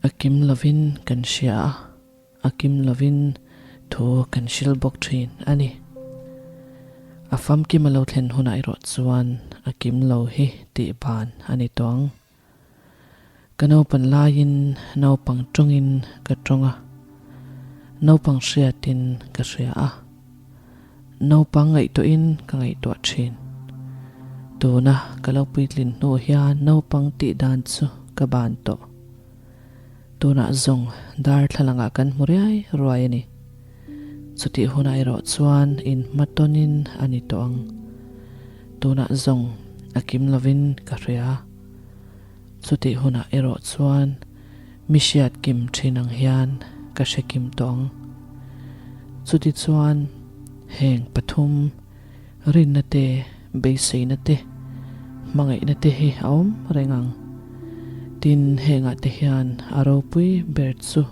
A kim lovin kan hria a, a kim lovin thu kan hril bawk thin a ni. A famkim a lo thlen hunah erawh chuan a kim lo hi tih ban a ni tawh ang. Ka naupan laiin naupang tawngin ka tawng a, naupang hriatin ka hria a, naupang ngaihtuahin ka ngaihtuah thin. Tuna ka lo puitlin hnu hian naupang tih dan chu ka ban tawh. Tunah zawng darthlalangah kan hmu riai ruai a ni. Chutih hunah erawh chuan inhmatawnin a ni tawh ang. Tunah zawng a kim lovin ka hria. Chutih hunah erawh chuan mi hriat kim thin ang hian ka hre kim tawh ang. Chutichuan heng pathum rinna te, beiseina te, hmangaihna te hi a awm reng ang. Tin, hengah te hian a ropui ber chu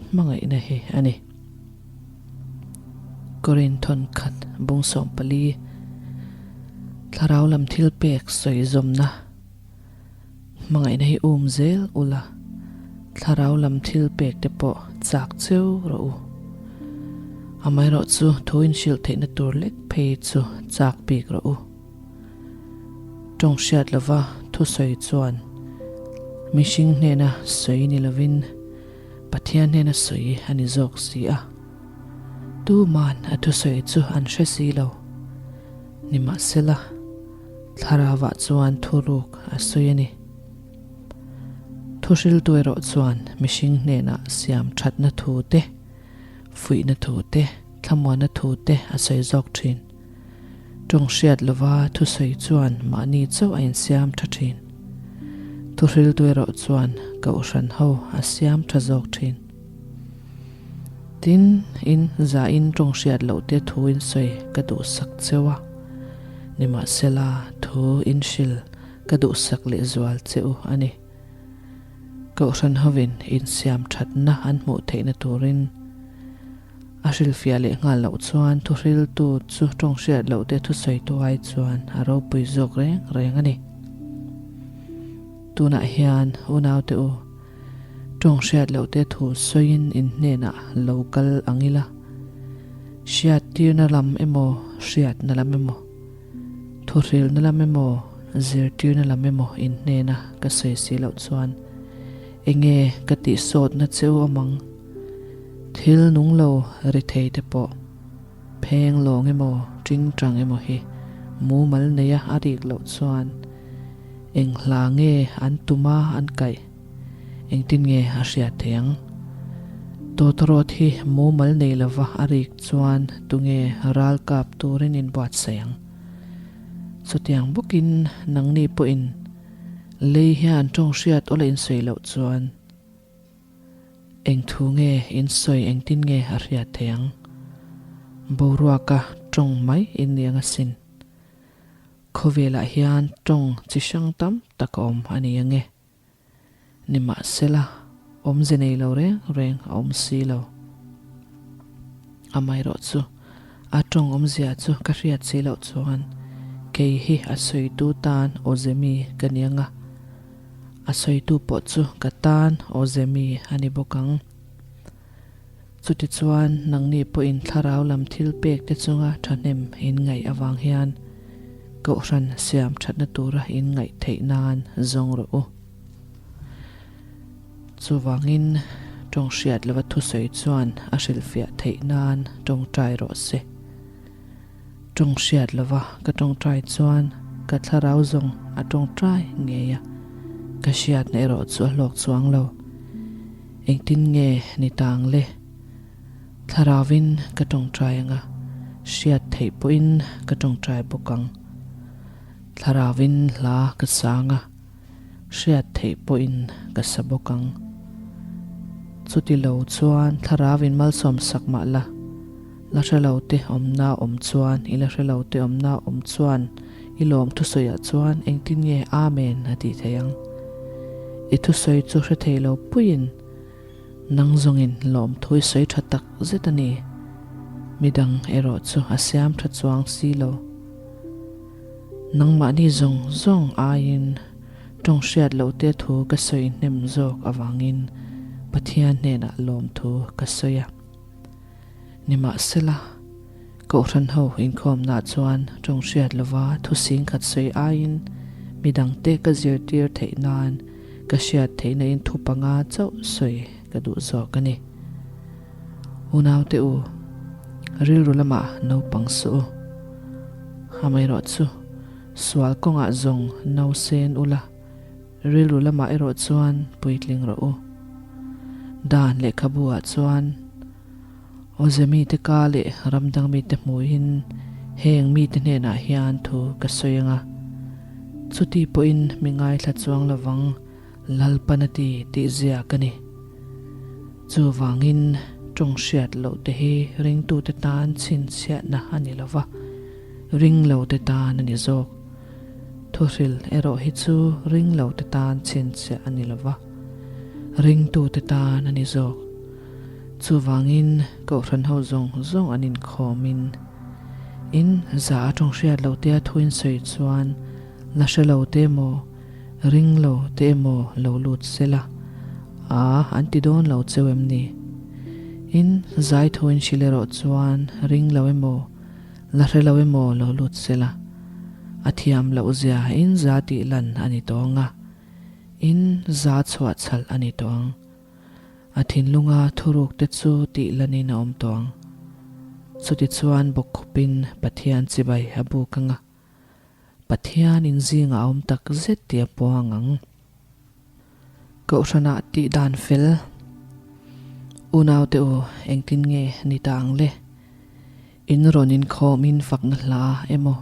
hmangaihna hi a ni. Korin thawnkhat bung 14 Thlarau lam thil pek sawi zawmna Hmangaihna hi um zel ula, thlarau lam thil pek te pawh chak cheu rawh u. Amaherawhchu thu inhrilh theihna tur lek phei chu chak bik rawh u. Tawng hriat lova thusawi chuan mihring hnena sawi ni lovin Pathian hnena sawi a ni zawk si a. Tuman a thusawi chu an hre si lo. Nimahsela, thlarauah chuan thuruk a sawi a ni. Thuhriltu erawh chuan mihring hnenah siam thatna thu te, fuihna thu te, thlamuanna thu te a sawi zawk thin. Tawng hriat lova thusawi chuan mahni chauh a insiam tha thin. Thuhriltu erawh chuan kohhran ho a siam tha zawk thin. Tin, in zahin tawng hriat loh te thu in sawi ka duhsak cheu a, nimahsela thu in hril ka duhsak lehzual che u a ni. Kohhran hovin insiam thatna an hmuh theihna turin a hrilhfiah leh nghal loh chuan thuhriltu chu tawng hriat loh te thusawitu ai chuan a ropui zawk reng reng a ni. Tunah hian unaute u, tawng hriat loh te thu sawiin in hnenah lo kal ang ila, hriattirna lam emaw hriatna lam emaw, Thuhrilna lam emaw, zirtirna lam emaw in hnena ka sawi si loh chuan enge ka tihsawtna che u awm ang? Thil nung lo ri thei te pawh pheng lawng emaw tingtang emaw hi mumal neia a rik loh chuan eng hla nge an tuma an kaih? Engtin nge a hriat thei ang? Tawtawrawt hi mumal nei lova a rik chuan tunge ral kap turin inbuatsaih ang? Chutiang bawkin nangni pawhin lei hian tawng hriat awla insawi loh chuan eng thu nge insawi engtin nge a hriat thei ang? Boruaka tawng mai in ni ang asin. Khawvelah hian tawng chi hrang tam tak a awm a ni ange. Nimahsela, awmze nei lo reng reng a awm si lo. Amaherawh chu, a tawng awmzia chu ka hriat si loh chuan kei hi a sawitu tan awze mi ka ni ang a, a sawitu pawh chu ka tan awze mi a ni bawk ang. Chutichuan, nangni pawhin thlarau lam thil pek te chunga thahnem in ngaih avang hian Kohhran siam thatna tura in ngaih theih nan zawng rawh u. Chuvangin, tawng hriat lova thusawi chuan a hrilhfiah theih nan tawngtai rawh se. Tawng hriat lova ka tawngtai chuan ka thlarau zawng a tawngtai ngei a, ka hriatna erawh chu a hlawk chuang lo. Engtin nge ni tang le? Thlarauvin ka tawngtai anga, hriat theih pawhin ka tawngtai bawk ang. Thlarauvin hla ka sang a, hriat theih pawhin ka sa bawk ang. Chuti lo chuan thlarauvin malsawm sak mah la, la hre lo te awmna awm chuan i la hre lo te awmna awm chuan i lawm thusawiah chuan engtin nge Amen a tih theih ang? I thusawi chu hre thei lo puiin nang zawngin lawmthu i sawi tha tak zet a ni. Midang erawh chu a siam tha chuang si lo. Nangmahni zawng zawng aiin tawng hriat loh te thu ka sawi hnem zawk avangin Pathian hnenah lawmthu ka sawi a. Nimahsela, Kohhran ho inkhawmnah chuan tawng hriat lova thu singkhat sawi aiin midangte ka zirtir theih nan ka hriat theihna in thu panga chauh sawi ka duh zawk a ni. Unaute u, rilru lamah naupang suh u. Amaherawhchu, sual kawngah zawng nausen ula, Rilru lamah erawh chuan puitling rawh u. Dan lehkhabu ah chuan awze mite ka leh ramdang mite hmuhin heng mite hnenah hian thu ka sawi ang a, chuti pawhin mi ngaithla chuang lovang Lalpan a ti tih zia ka ni. Chuvangin tawng hriat loh te hi ringtute tan chhinchhiahna a ni lova, ring lote tan a ni zawk. Thuhril erawh hi chu ring lo te tan chhinchhiah a ni lo va, ringtu te tan a ni zawk. Chuvangin Kohhran ho zawng zawng an inkhawmin in za a tawng hriat loh tia thu in sawi chuan la hre lo te emaw, ring lo te emaw lo lut se la, a an ti dawn lo cheu em ni? In zai thu in hrilh erawh chuan ring lo emaw, la hre lo emaw lo lut sela, a thiam loh zia in za tih lan a ni tawh ang a, in za chhuah chhalh a ni tawh ang. A thinlunga thuruk te chu tih lanin a awm tawh ang. Chutichuan bawkkhupin Pathian chibai a buk ang a, Pathian in zingah a awm tak zet tih a puang ang. Kohhranah tih dan fel. Unaute u, engtin nge ni ta ang le? In rawn inkhawm in fakna hla emaw,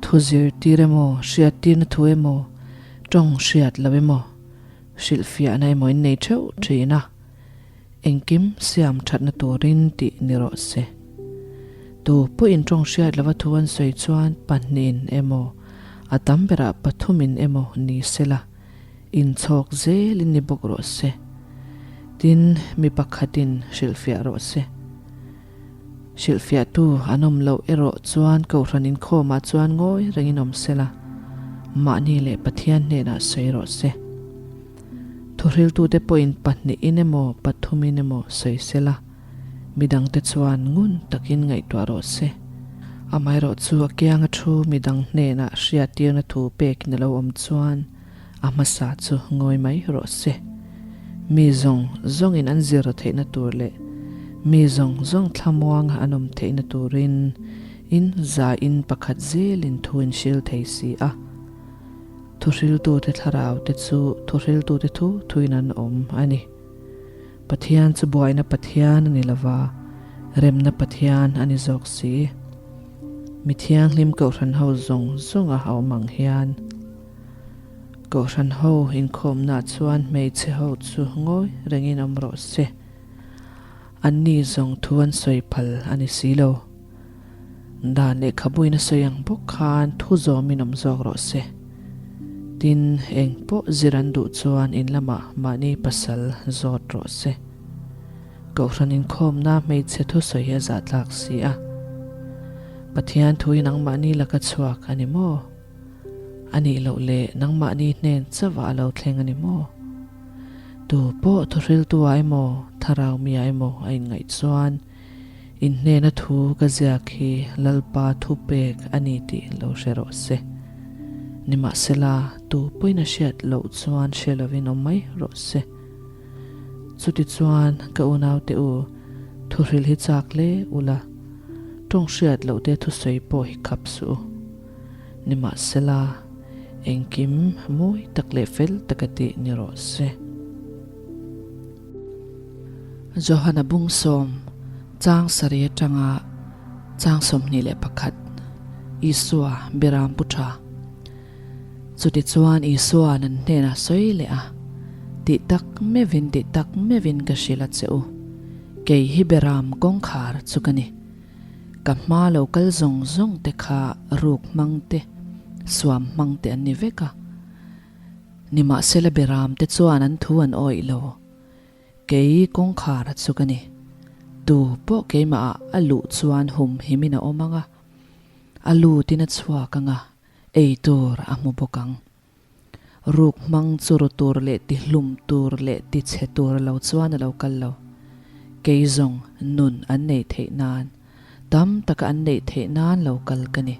thu zirtir emaw, hriattirna thu emaw, tawng hriat lo emaw, hrilhfiahna emaw in nei theuh thin a, engkim siam thatna turin tih ni rawh se. Tu pawhin tawng hriat lova thu an sawi chuan pahnihin emaw, a tam berah pathumin emaw ni sela, inchhawk zelin ni bawk rawh se. Tin, mi pakhatin hrilhfiah rawh se. Hrilhfiahtu an awm loh erawh chuan Kohhran inkhawmah chuan ngawi rengin awm sela, mahni leh Pathian hnenah sawi rawh se. Thuhriltute pawhin pahnihin emaw pathumin emaw sawi sela, midangte chuan ngun takin ngaihtuah rawh se. Amaherawh chu a kianga thu midang hnenah hriattirna thu pekin a lo awm chuan a hmasa chu ngawi mai rawh se. Mi zawng zawngin an zir theihna tur leh mi zawng zawng thlamuanga an awm theihna turin in zain pakhat zelin thu in hril thei si a. Thuhriltute thlarau te chu thuhriltute thu thuin an awm a ni. Pathian chu buaina Pathian a ni lova, remna Pathian a ni zawk si. Mi thianghlim Kohhran ho zawng zawnga a awm ang hian Kohhran ho inkhawmnaah chuan hmeichhe ho chu ngawi rengin awm rawh se. Anni zawng thu an sawi phal a ni si lo. Dan lehkhabuin a sawi ang bawk khan thu zawmin awm zawk rawh se. Tin, eng pawh zir an duh chuan in lamah mahni pasal zawt rawh se. Kohhran inkhawmna hmeichhe thusawi hi a zahtlak si a. Pathian thuin angmahni laka chhuak a ni maw? A nih loh leh nangmahni hnen chauhah a lo thleng a ni maw? Tu pawh thuhriltu ah emaw, thlarau mi ah emaw a inngaih chuan in hnena thu ka ziak hi Lalpa thu pek a ni tih lo hre rawh se. Nimahsela, tu pawhin a hriat loh chuan hre lovin awm mai rawh se. Chutichuan, ka unaute u, thuhril hi chak hle ula, tawng hriat loh te thusawi pawh hi khap suh u. Nimahsela, engkim mawi tak leh fel taka tih ni rawh se. Johana Bungsawm, Chang sarih atanga chang 21, Isua Biram Pu Tha. Chutichuan Isua'n an hnenah sawi leh a, Tih tak meuhin, tih tak meuhin ka hrilh a che u, kei hi Biram kawngkhar chu ka ni. Ka hma lo kal zawng zawng te kha ruk hmang te, suam hmang te an ni vek a. Nimahsela Biram te chuan an thu an awih lo. Kei kawngkhar a chu ka ni. Tu pawh keimah ah a luh chuan hum himin a awm ang a, a lutin a chhuak ang a, ei tur a hmu bawk ang. Ruk hmang chu ru tur leh ti hlum tur leh ti chhe tur lo chuan a lo kal lo. Kei zawng nun an neih theih nan, tam taka an neih theih nan lo kal ka ni.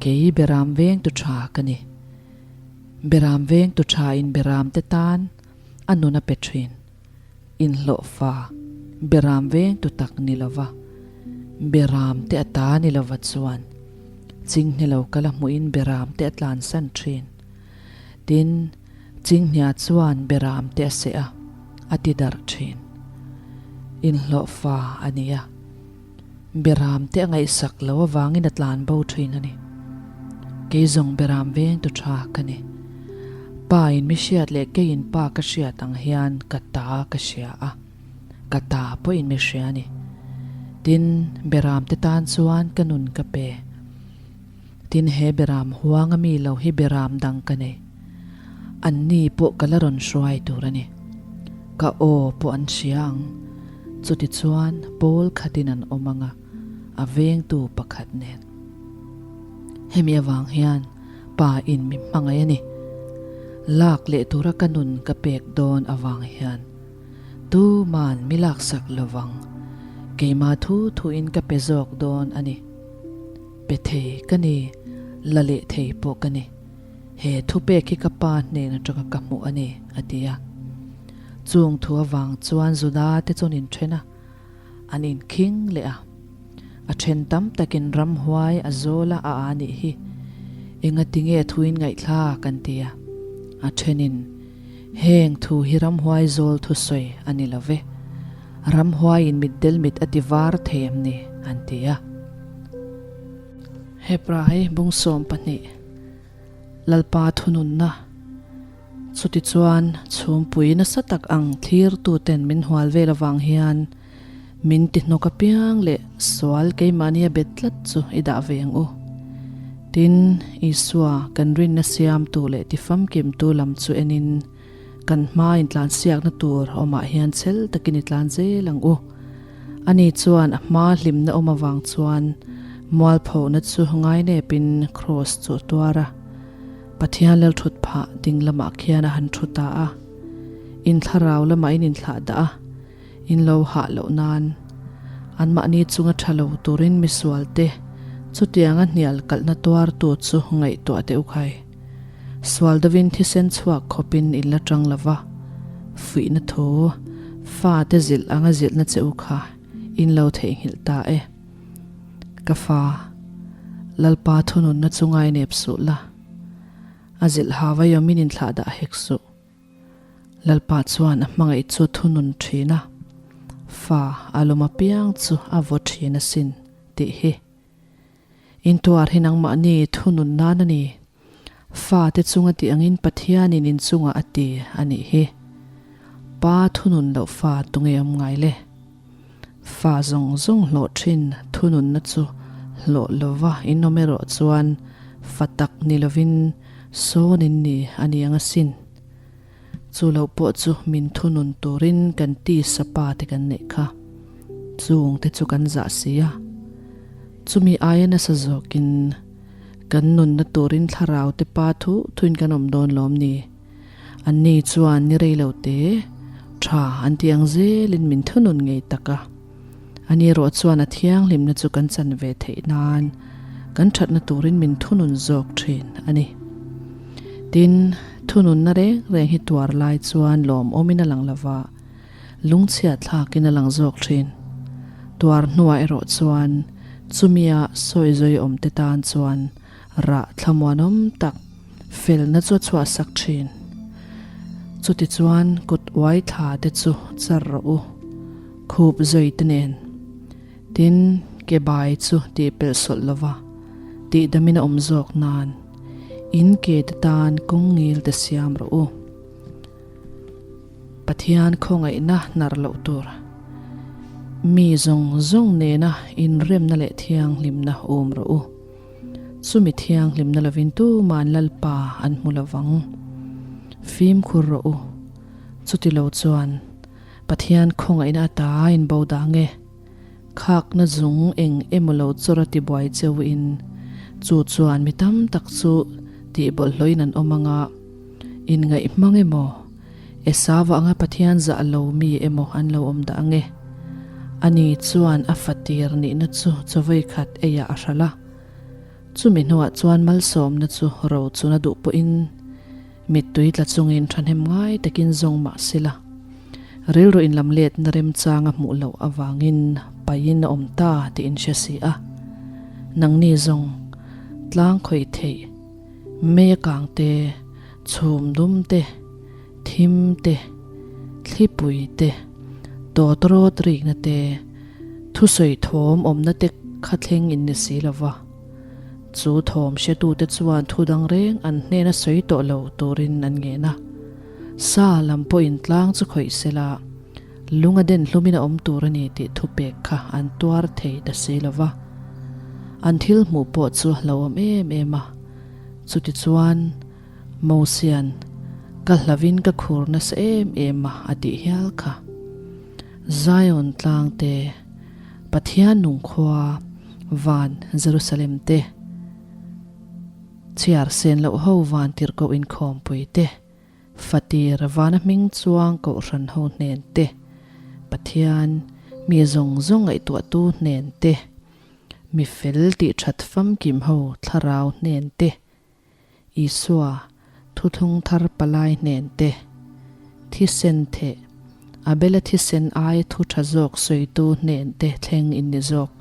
Kei Beram vengtu tha ka ni. Beram vengtu tha in Beram te tan a nun a pe thin. Inhlawhfa, Beram vengtu tak ni lova, Beram te a ta ni lova chuan Chinghne lo kal a hmuhin Beram te a tlansan thin. Tin, Chinghnia chuan Beram te a seh a, a ti darh thin. Inhlawhfa a ni a, Beram te a ngaihsak lo avangin a tlan bo thin a ni. Kei zawng Beram vengtu tha ka ni. Pa in mi hriat leh keiin pa ka hriat ang hian ka ta ka hria a, ka ta pawhin mi hria a ni. Tin, Beram te tan chuan ka nun ka pe. Tin, he Beram huanga mi lo hi Beram dang ka nei. Anni pawh ka la rawn hruai tur a ni. Ka aw pawh an hria ang. Chutichuan pawl khatin an awm ang a, a vengtu pakhat nen. Hemi avang hian pa in mi hmangaih a ni. Lak leh tura ka nun ka pek dawn avang hian. Tuman mi laksak lovang, keimah thu thuin ka pe zawk dawn a ni. Pe thei ka ni, la leh thei pawh ka ni. He thupek hi ka pa hnen atanga ka hmuh a ni, a ti a. Chung thu avang chuan Juda te chuan inthen a, an inkhing leh a. A then tam takin ramhuai a zawl a a a nih hi. Engatinge thuin ngaihthlak an ti a. A thenin, Heng thu hi ramhuai zawl thusawi a ni lo ve. Ramhuaiin mitdel mit a ti var thei em ni? an ti a. Hebrai bung 12 Lalpa thununna Chutichuan chhumpui nasa tak ang thlirtuten min hual vel avang hian min ti hnawk apiang leh sual keimahnia bet tlat chu i dah ve ang u. Tin, Isua kan rinna siamtu leh tifamkimtu lam chu enin Kan hma intlansiakna tur awmah hian chhel takin i tlan zel ang u. Ani chuan a hma hlimna awm avang chuan mualphona chu ngainepin kraws chu a tuar a. Pathian lalthut phah ding lamah khian a han thu ta a. In thlarau lamah in inthlah dah a, in lo hah loh nan. Anmahni chunga tha lo turin misualte chutianga hnial kalhna tuartu chu ngaihtuah teh u khai. Sual dovin thisen chhuak khawpin in la tang lo va, fuihna thu, fate zilh anga zilhna che u kha in lo theihnghilh ta e. Ka fa, Lalpa thununna chu ngainep suh la, a zilh ha vaiawmin inthlah dah hek suh. Lalpa chuan a hmangaih chu thunun thin a, fa a lawm apiang chu a vaw thin asin tih hi. Intuar hi nangmahni thunun nan a ni. Fate chunga tih angin Pathianin inchungah a ti a nih hi. Pa thunun loh fa tunge awm ngai le? Fa zawng zawng hlawh thin thununna chu hlawh lova inawm erawh chuan fa tak ni lovin sawn in ni a ni ang asin. Chu loh pawh chu min thunun turin kan tisa pa te kan neih kha. Chung te chu kan zah si a. Chumi aia nasa zawkin kan nunna turin thlarau te pa thu thuin kan awm dawn lawm ni. Anni chuan ni rei lo te tha an ti ang zelin min thunun ngei tak a. Ani erawh chuan a thianghlimna chu kan chan ve theih nan kan thatna turin min thunun zawk thin a ni. Tin, thununna reng reng hi tuar lai chuan lawmawmin a lang lova, lungchhiat thlakin a lang zawk thin. Tuar hnuah erawh chuan chumia sawi zawi awmte tan chuan Rah thlamuanawm tak felna chu a chhuahsak thin. Chutichuan kut uai thla te chu char rawh u, khup zawi te nen. Tin, ke bai chu tih pelh sawlh lova, tihdamin a awm zawk nan, in ke te tan kawng ngil te siam rawh u. Pathian khawngaihna hnar loh tur, mi zawng zawng nena inremna leh thianghlimna um rawh u. Chumi thianghlimna lovin tuman Lalpa an hmu lovang. Fimkhur rawh u. Chuti lo chuan Pathian khawngaihna ata in bo dah nge? Khakna zung eng emaw lo chawr a tibuai cheu in chu chuan mi tam tak chu tihbawlhhlawhin an awm anga inngaih hmang emaw, Esau anga Pathian zah lo mi emaw an lo awm dah ange. Ani chuan a fatir nihna chu chawei khat eiah a hralh a. Chumi hnuah chuan malsawmna chu ro chuna duh pawhin mittui tla chungin thahnem ngai takin zawng mah sela, rilru inlam letna remchanga hmuh loh avangin paihin a awm ta tih in hre si a. Nangni zawng tlang khawih theih mei a kang te, Chhum dum te, thim te, thlipui te, tawtrawt rikna te, thusawi thawm awmna te kha thleng in ni si lo va. Chu thawm hretute chuan thu dang reng an hnena sawi tawh lo turin an ngen a. Sa lam pawhin tlang chu khawih sela, lung a den hlumin a awm tur a ni tih thupek kha an tuar thei ta si lo va. An thil hmuh pawh chu a hlauhawm em em a. Chutichuan, Mosia'n, Ka hlavin ka khur nasa em em a, a tih hial kha. Zion tlang te, Pathian nung khua, van Jerusalem te, chhiar sen loh ho van tirhkoh inkhawmpui te, Fatir vana hming chuang kohhran ho hnen te. Pathian, mi zawng zawng ngaihtuahtu hnen te, mi fel tih that famkim ho thlarau hnen te, Isua, thuthlung thar palai hnen te, thisen theh, Abela thisen ai thu tha zawk sawitu hnen te thleng in ni zawk.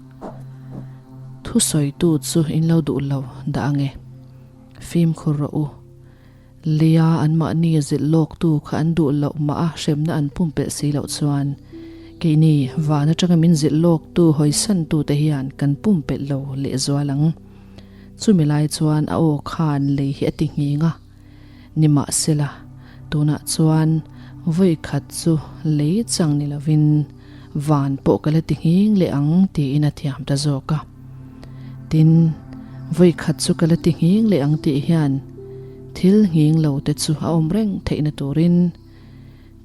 Thu sawitu chu in lo duh lo dah ange. Fimkhur rawh u. Leia anmahni zilh lawktu kha an duh loh mah a hremna an pumpelh si loh chuan keini van atanga min zilh lawktu hawisantute hian kan pumpelh lo lehzual ang. Chumi lai chuan a aw khan lei hi a ti nghing a, nimahsela tunah chuan vawi khat chu lei chang ni lovin van pawh ka la ti nghing leh ang tiin a thiam ta zawk a. Tin, vawi khat chu ka la ti nghing leh ang tih hian thil nghing lo te chu a awm reng theihna turin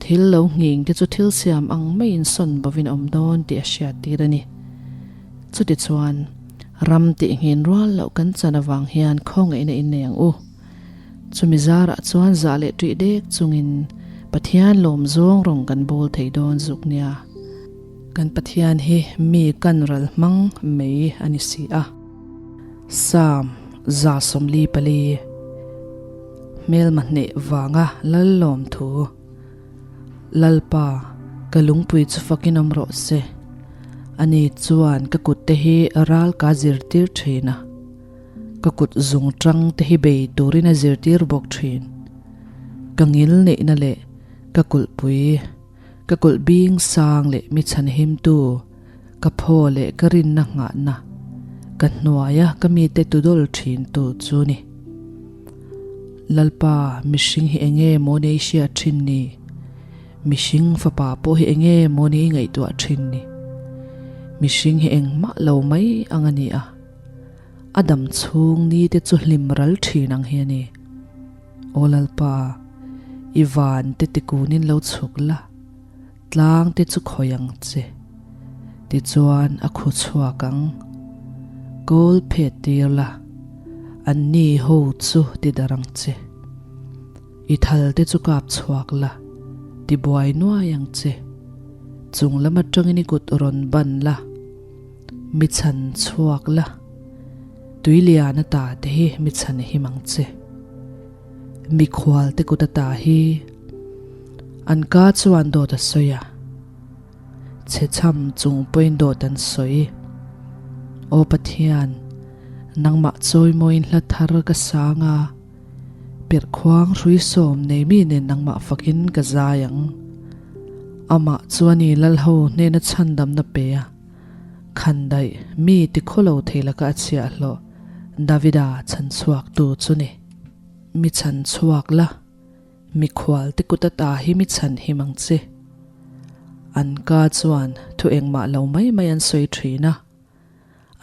thil lo nghing te chu thil siam ang maiin sawn bovin a awm dawn tih a hriat tir a ni. Chutichuan, ram tih nghin rual loh kan chan avang hian khawngaihna innei ang u. Chumi zarah chuan zah leh ṭih dek chungin Pathian lawm zawng rawng kan bawl thei dawn zuk nia. Kan Pathian hi mi kan ral hmang mai a ni si a. Psalm 144, Hmelma hneh vanga lal lawm thu. Lalpa, ka lungpui chu fakin awm rawh se. Ani chuan ka kutte hi ral ka zirtir thin a. Ka kut zung tang te hi bei turin a zirtir bawk thin. Ka ngil neihna leh ka kulhpui, ka kulh bing sang leh mi chhanhimtu, ka phaw leh ka rinna nghahna, ka hnuaia ka mite tudawl thintu chu ni. Lalpa, mihring hi enge maw ni i hriat thin ni? Mihring fapa pawh hi enge maw ni i ngaihtuah thin ni? Mihring hi engmah lo mai ang a ni a. A dam chhung ni te chu hlim ral thin ang hi a ni. Aw Lalpa, i van te tikunin lo chhuk la, tlang te chu khawi ang che. Tichuan a khu chhuak ang. Kawl phet tir la, an ni ho chu ti darh ang che. I thal te chu kap chhuak la, ti buai nuai ang che. Chung lam atangin i kut rawn ban la. Mi chhan chhuak la, tui lian ata te hi mi chhan him ang che. Mikhual te kut ata hi an ka chuan dawt a sawi a, chhe chham chung pawhin dawt an sawi. Aw Pathian, nangmah chawimawiin hla thar ka sang a, perhkhuang hrui sawm nei mi nen nangmah fakin ka zai ang. Amah chuan i Lalho hnena chhandamna pe a, khandaih mi tikhawlo thei laka a chhiahhlawh Davida chhanchhuaktu chu ni. Mi chhanchhuak la, mikhual te kut ata hi mi chhanhim ang che. An ka chuan thu engmah lo mai mai an sawi thin a,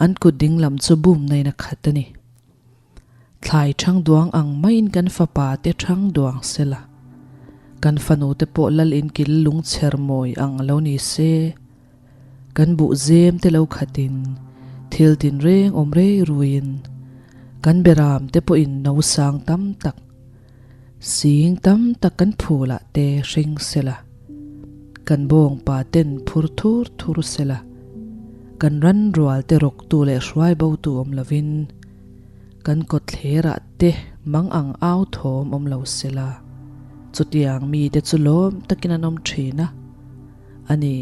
an kut dinglam chu bumnain a khat a ni. Thlai thang duang ang maiin kan fapa te thang duang sela, kan fanu te pawh lal inkil lungchher mawi ang lo ni se, kan buh zem te lo khatin thil tinreng awm rei ruiin kan beram te pawhin no sang tam tak, sing tam tak kan phulah te hring sela, kan bawngpa ten phur thur thur sela, kan ran rual te rawktu leh hruai botu awm lovin, Kan kawtthlerah te mang ang au thawm awm lo sela, chutiang mite chu lawm takin an awm thin a, a ni.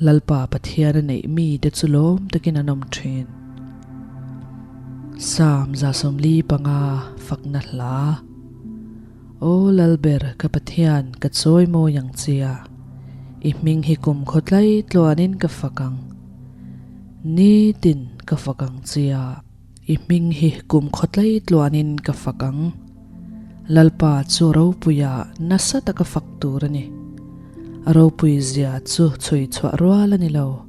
Lalpa Pathian a neih mite chu lawm takin an awm thin. Psalm 145 Fakna Hla Aw Lalber ka Pathian ka chawi mawi ang chia, i hming hi kum khawtlai tluanin ka fak ang. Nitin ka fak ang chia, i hming hi kum khawtlai tluanin ka fak ang. Lalpa chu ropuia nasa taka fak tur a ni. A ropui zia chu chhui chhuah rual a ni lo.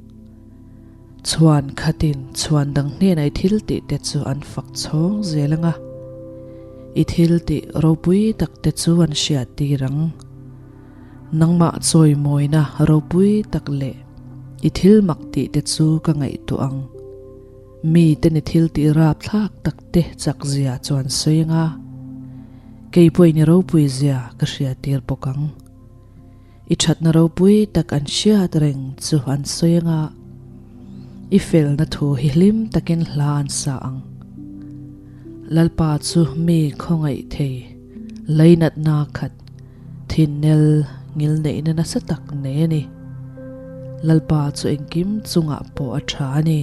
Chhuan khatin chhuan dang hnenah i thil tih te chu an fak chhawng zel ang a, i thil tih ropui tak te chu an hriat tir ang. Nangmah chawimawina ropui tak leh i thil mak tih te chu ka ngaihtuah ang. Miten i thil tih rapthlak tak te chak zia chuan sawi anga, kei pawhin i ropui zia ka hriattir bawk ang. I thatna ropui tak an hriat reng chu an sawi anga i felna thu hi hlim takin hla an sa ang. Lalpa chu mi khawngaih thei, leinatna khat, thinnel ngil neihna nasa tak nei a ni. Lalpa chu engkim chungah pawh a tha a ni.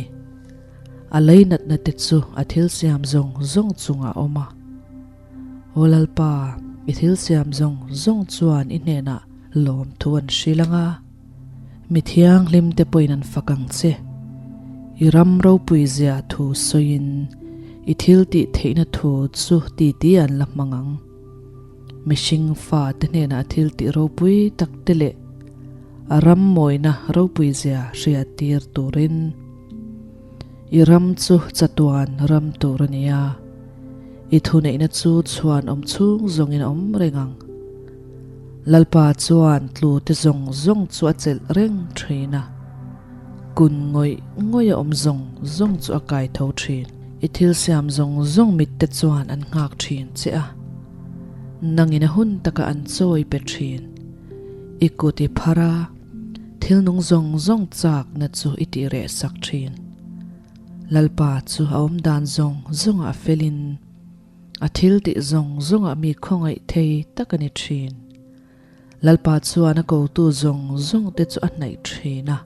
A leinatna te chu a thil siam zawng zawng chungah a awm a. Aw Lalpa, i thil siam zawng zawng chuan i hnenah lawmthu an hrilh ang a, mi thianghlim te pawhin an fak ang che. I ram ropui zia thu sawiin i thil tih theihna thu chu titi an la hmang ang. Mihring fate hnenah thil tih ropui tak te leh a ram mawina ropui zia hriattir turin i ram chu chatuan ram tur a ni a. I thuneihna chu chhuan awm chhung zawngin a awm reng ang. Lalpa chuan tlute zawng zawng chu a chelh reng thin a, kun ngawih ngawih a awm zawng zawng chu a kai tho thin. I thil siam zawng zawng mitte chuan an nghak thin che a, nangin a hun taka an chawi pe thin. I kut i phar a, thil nung zawng zawng chakna chu i tih reh sak thin. Lalpa chu a awm dan zawng zawngah a felin a thil tih zawng zawngah mi khawngaih thei tak a ni thin. Lalpa chuan a kotu zawng zawng te chu a hnaih thin a,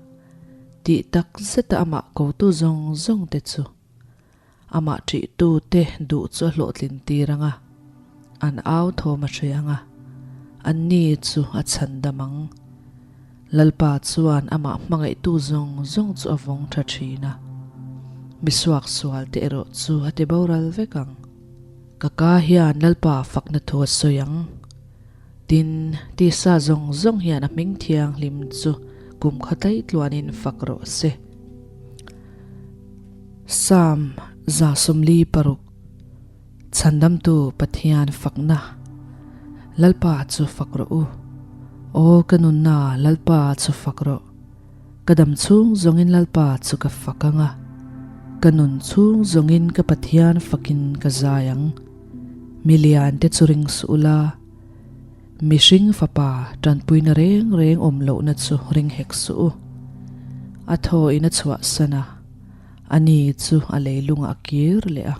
tih tak zeta amah kotu zawng zawng te chu amah ṭihtu te duh chu a hlawhtlin tir ang a, an au thawm a hre ang a, anni chu a chhandam ang. Lalpa chuan amah hmangaihtu zawng zawng chu a vawng tha thin a, mi suaksual te erawh chu a ti boral vek ang. Ka ka hian Lalpa fakna thu a sawi ang. Tin, tisa zawng zawng hian a hming thianghlim chu kum kha tlaih tluanin fak rawh se. Psalm 146. Chhandamtu Pathian fakna Lalpa chu fak rawh u. Aw ka nunna Lalpa chu fak rawh. Ka dam chhung zawngin Lalpa chu ka fak ang a, ka nun chhung zawngin ka Pathian fakin ka zai ang. Milian te chu ring suh ula, mihring fapa tanpuina reng reng awm lohna chu ring hek suh u. A thaw in a chhuahsan a. Ani chu a leilungah a kir leh a,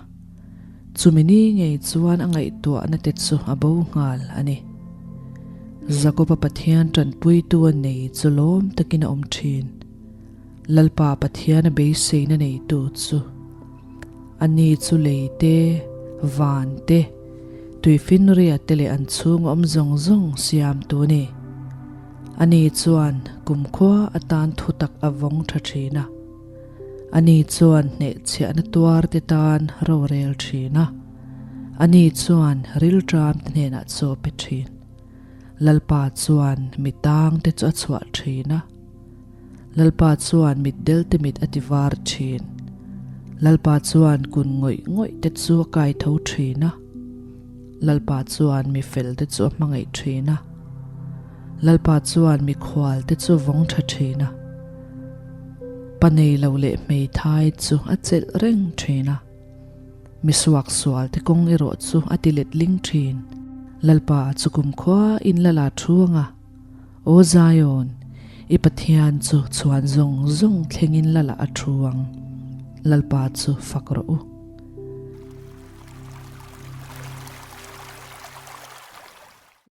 chumi ni ngei chuan a ngaihtuahna te chu a bo nghal a ni. Jakoba Pathian tanpuitu a nei chu lawm takin a awm thin. Lalpa Pathian a beiseina neitu chu ani chu lei te, van te, tuifinria te leh an chhung awm zawng zawng siamtu a ni. Ani chuan kumkhua atan thutak a vawng tha thin a. Ani chuan hnehchhiahna tuar te tan rorel thin a, ani chuan rilṭam te hnenah chaw pe thin. Lalpa chuan mi tang te chu a chhuah thin a, Lalpa chuan mitdel te mit a ti var thin. Lalpa chuan kun ngawih ngawih te chu a kai tho thin a, Lalpa chuan mi fel te chu a hmangaih thin a. Lalpa chuan mikhual te chu vawng tha thin a, pa nei lo leh hmeithai chu a chelh reng thin a, mi suaksual te kawng erawh chu a ti let ling thin. Lalpa chu kumkhua in la la thu ang a, Aw Zion, i Pathian chu chhuan zawng zawng thlengin la la a thu ang. Lalpa chu fak rawh u.